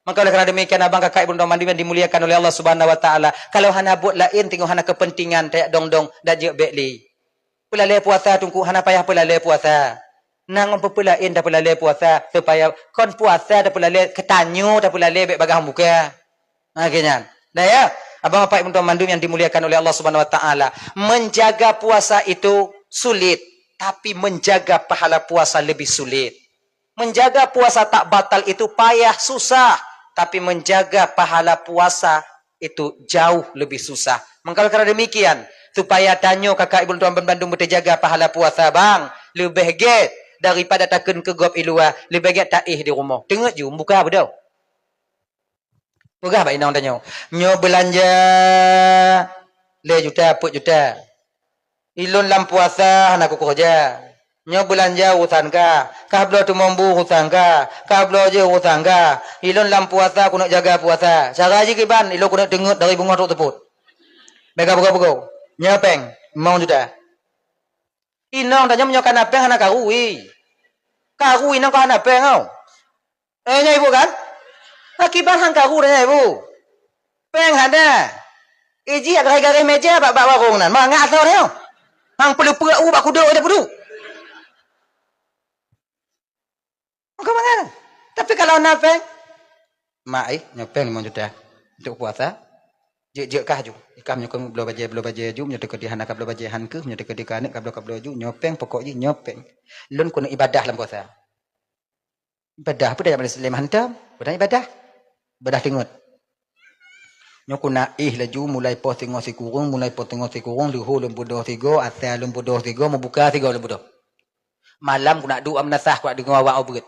Maka oleh karena demikian abang kakak ibu dan mandum yang dimuliakan oleh Allah Subhanahu wa taala, kalau hana buet laén teungoh hana kepentingan tajak dong-dong dak jeuet bèk lé. Peulalè puasa teungku hana payah peulalè puasa. Nang peupeulalè dah peulalè puasa supaya kon puasa dah peulalè keu tanyoe dah peulalè bèk bagaih buka. Ha, geuh nyan. Nah ya, abang apai ibu dan mandum yang dimuliakan oleh Allah Subhanahu wa taala, menjaga puasa itu sulit, tapi menjaga pahala puasa lebih sulit. Menjaga puasa tak batal itu payah, susah, tapi menjaga pahala puasa itu jauh lebih susah. Maka karena demikian, supaya tanyoe kakak ibu tuan bandum beuteujaga pahala puasa bang, leubeh gèt daripada takheun keu gob i luwa, leubeh gèt taéh di rumoh. Teungeut ju, buka beudôh. Peugah bak inong tanyoe, "Nyoe beulanja lhèe juta, peuet juta. Ilôn lam puasa hana kukeureuja. Nyoe beulanja urusan ka. Ka bloe teumombu urusan ka. Ka bloe jeuh urusan ka. Ilôn lam puasa keuneuk jaga puasa. Cara jih kiban, ilôn keuneuk teungeut dari beungoh trok seupôt." Bèk ka peugoe-peugoe. "Nyoe pèng, limong juta." Inong tanyoe meunyoe ka na pèng hana karu, wi. Karu inong ka hana pèng, oh. Eh, nyan ibu kan? Akiban han karu dah nyan ibu. Pèng hana. Iji garéh-garéh meja bak, bak warong nan. Mangat asoe nyoe. Hang peuleupeuk u bak kudok aja peuduek. Maka mangat. Tapi kalau na pèng, "Mak, eh, nyoe pèng limong juta untuk puasa. Jeuet-jeuet kah ju. Ikam nyoe keuneuk bloe bajèe, bloe bajèe ju, nyoe teuka di hana ka bloe bajèe han keuh, nyoe teuka di ka aneuk ka bloe, ka bloe ju, nyoe pèng pokok jih, nyoe pèng. Lôn keuneuk ibadah lam puasa." Ibadah peue tajak majelis taklim hantom, peue ibadah? Ibadah teungeut. Nyoe keuneuk éh laju mulai poh singoh sikureueng, mulai poh singoh sikureueng, leuhô lôn beudôh sigoe, asa lôn beudôh sigoe, meubuka sigoe lôn beudôh. Malam keuneuk duek meunasah, keuneuk deungoe awak ubeut.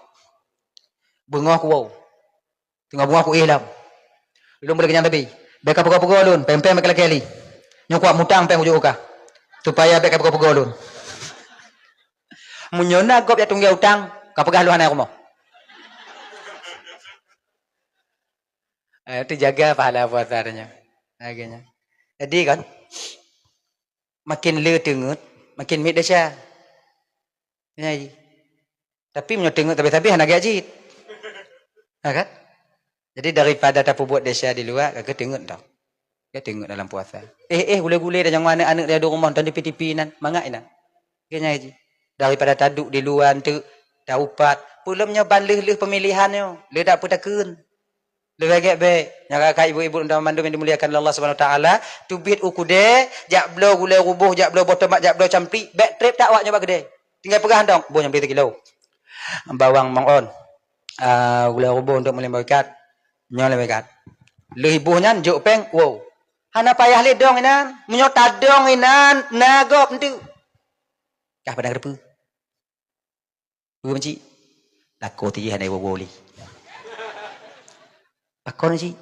Beungoh kuwoe. Singoh beungoh kuéh lom. Lôn boleh kenyang tapi. Bèk ka peugoe-peugoe lôn, pèng-pèng bèk ka lakèe li. Nyoe kuat mutang pèng ujoe ka. Supaya bèk ka peugoe-peugoe lôn. Meunyoe na gob jak tunggè utang, ka peugah lôn hana rumoh. Eh, itu jaga pahala puasa tanya. Harganya. Jadi kan, makin le teungeut, makin miet desya. Nya ji. Tapi meunyoe teungeut tapi-tapi hana gèt jih. Ha kan? Jadi daripada tapeubuet desya di luwa, ka teungeut dah. Ka teungeut dalam puasa. Eh, eh, gulé-gulé dah nyang aneuk-aneuk di rumoh nonton T V, T V nan, mangat inan. Ka nya ji. Daripada taduek di luwa tu, taupat, Peulom nyoe ban lheueh-lheueh peumilihan nyoe, lé dak peutakheun. Leubeh gét bék. Nyan ka ibu-ibu dan mandum nyang dimuliakan Allah Subhanahu Wa Taala, teubiet u keudè, jak bloe gulai ruboh, jak bloe boh tomat, jak bloe campli, bék trép that awak nyoe bak keudè. Tinggai peugah dong, boh nyang bri sikilo. Bawang mong on. Ah, gulai ruboh untuk meulima ikat. Nyoe lima ikat. Lheueh boh nyan jok péng, wow. Hana payah lé dong inan. Meunyoe tadong inan, na gob enteuk. Kah padang reupeu. Peue, Cik? Lakoe tijih hana iwoe-woe lé. Pakon, Cik?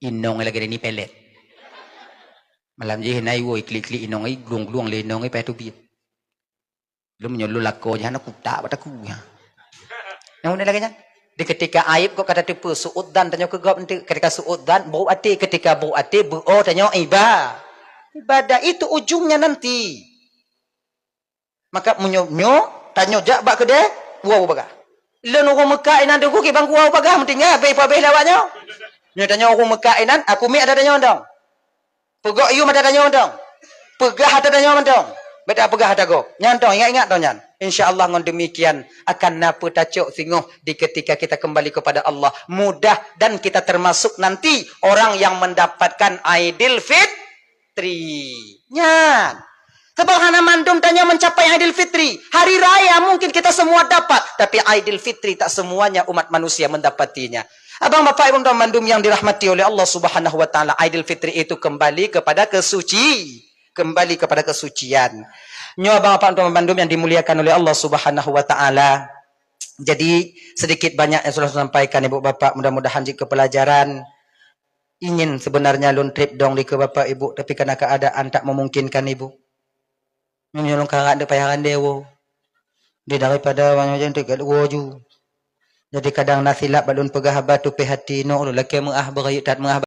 Inong lagèe ni pelet. Malam jih na iwoe klik-klik inong, i glung-glung lé inong, i paih teubiet. Lom nyoe lôn lakoe jih hana kutak bak takue nyan. Nyang lagèe nyan. Di ketika aib kok ka tateupeue, su'udzan tanyoe keu gob enteuk. Ketika su'udzan, buruk até. Ketika buruk até, beuo tanyoe iba-, ibadah. Itu ujungnya nanti. Maka meunyoe nyoe, tanyoe jak bak keudè, woe bagaih. Lôn ureueng meukat inan teungku, kiban kuwoe bagaih meutinggai, abéh ipeubéh lé awak nyoe. Nyoe tanyoe ureueng meukat inan, aku miet ata tanyoe mantong. Peugok yum ata tanyoe mantong. Peugah ata tanyoe mantong. Bék tapeugah ata gob. Nyan tong, ingat-ingat tong nyan. Insya Allah ngon demikian akan na peutacok singoh di ketika kita kembali kepada Allah. Mudah dan kita termasuk nanti orang yang mendapatkan Aidil Fit-, Fitri. Nyan. Sebab hana mandum tanyoe mencapai Aidil Fitri. Hari raya mungkin kita semua dapat, tapi Aidil Fitri tak semuanya umat manusia mendapatinya. Abang, bapak, ibu, dan mandum yang dirahmati oleh Allah Subhanahu wa Taala, Aidil Fitri itu kembali kepada kesuci, kembali kepada kesucian. Nyoe, abang, bapak, dan mandum yang dimuliakan oleh Allah Subhanahu wa Taala. Jadi, sedikit banyak yang sudah saya sampaikan, ibu, bapak, mudah-mudahan jadi kepelajaran. Ingin sebenarnya lôn trép dong dikeue bapak ibu, tapi karena keadaan tak memungkinkan ibu. Meunyoe lôn karap deuek payah randé woe. Di daripada wanyoe jan teuka woe ju. Jadi kadang na silap bak lôn peugah haba tupéh hati, nok lôn lakée meuah beurayeuk that meuah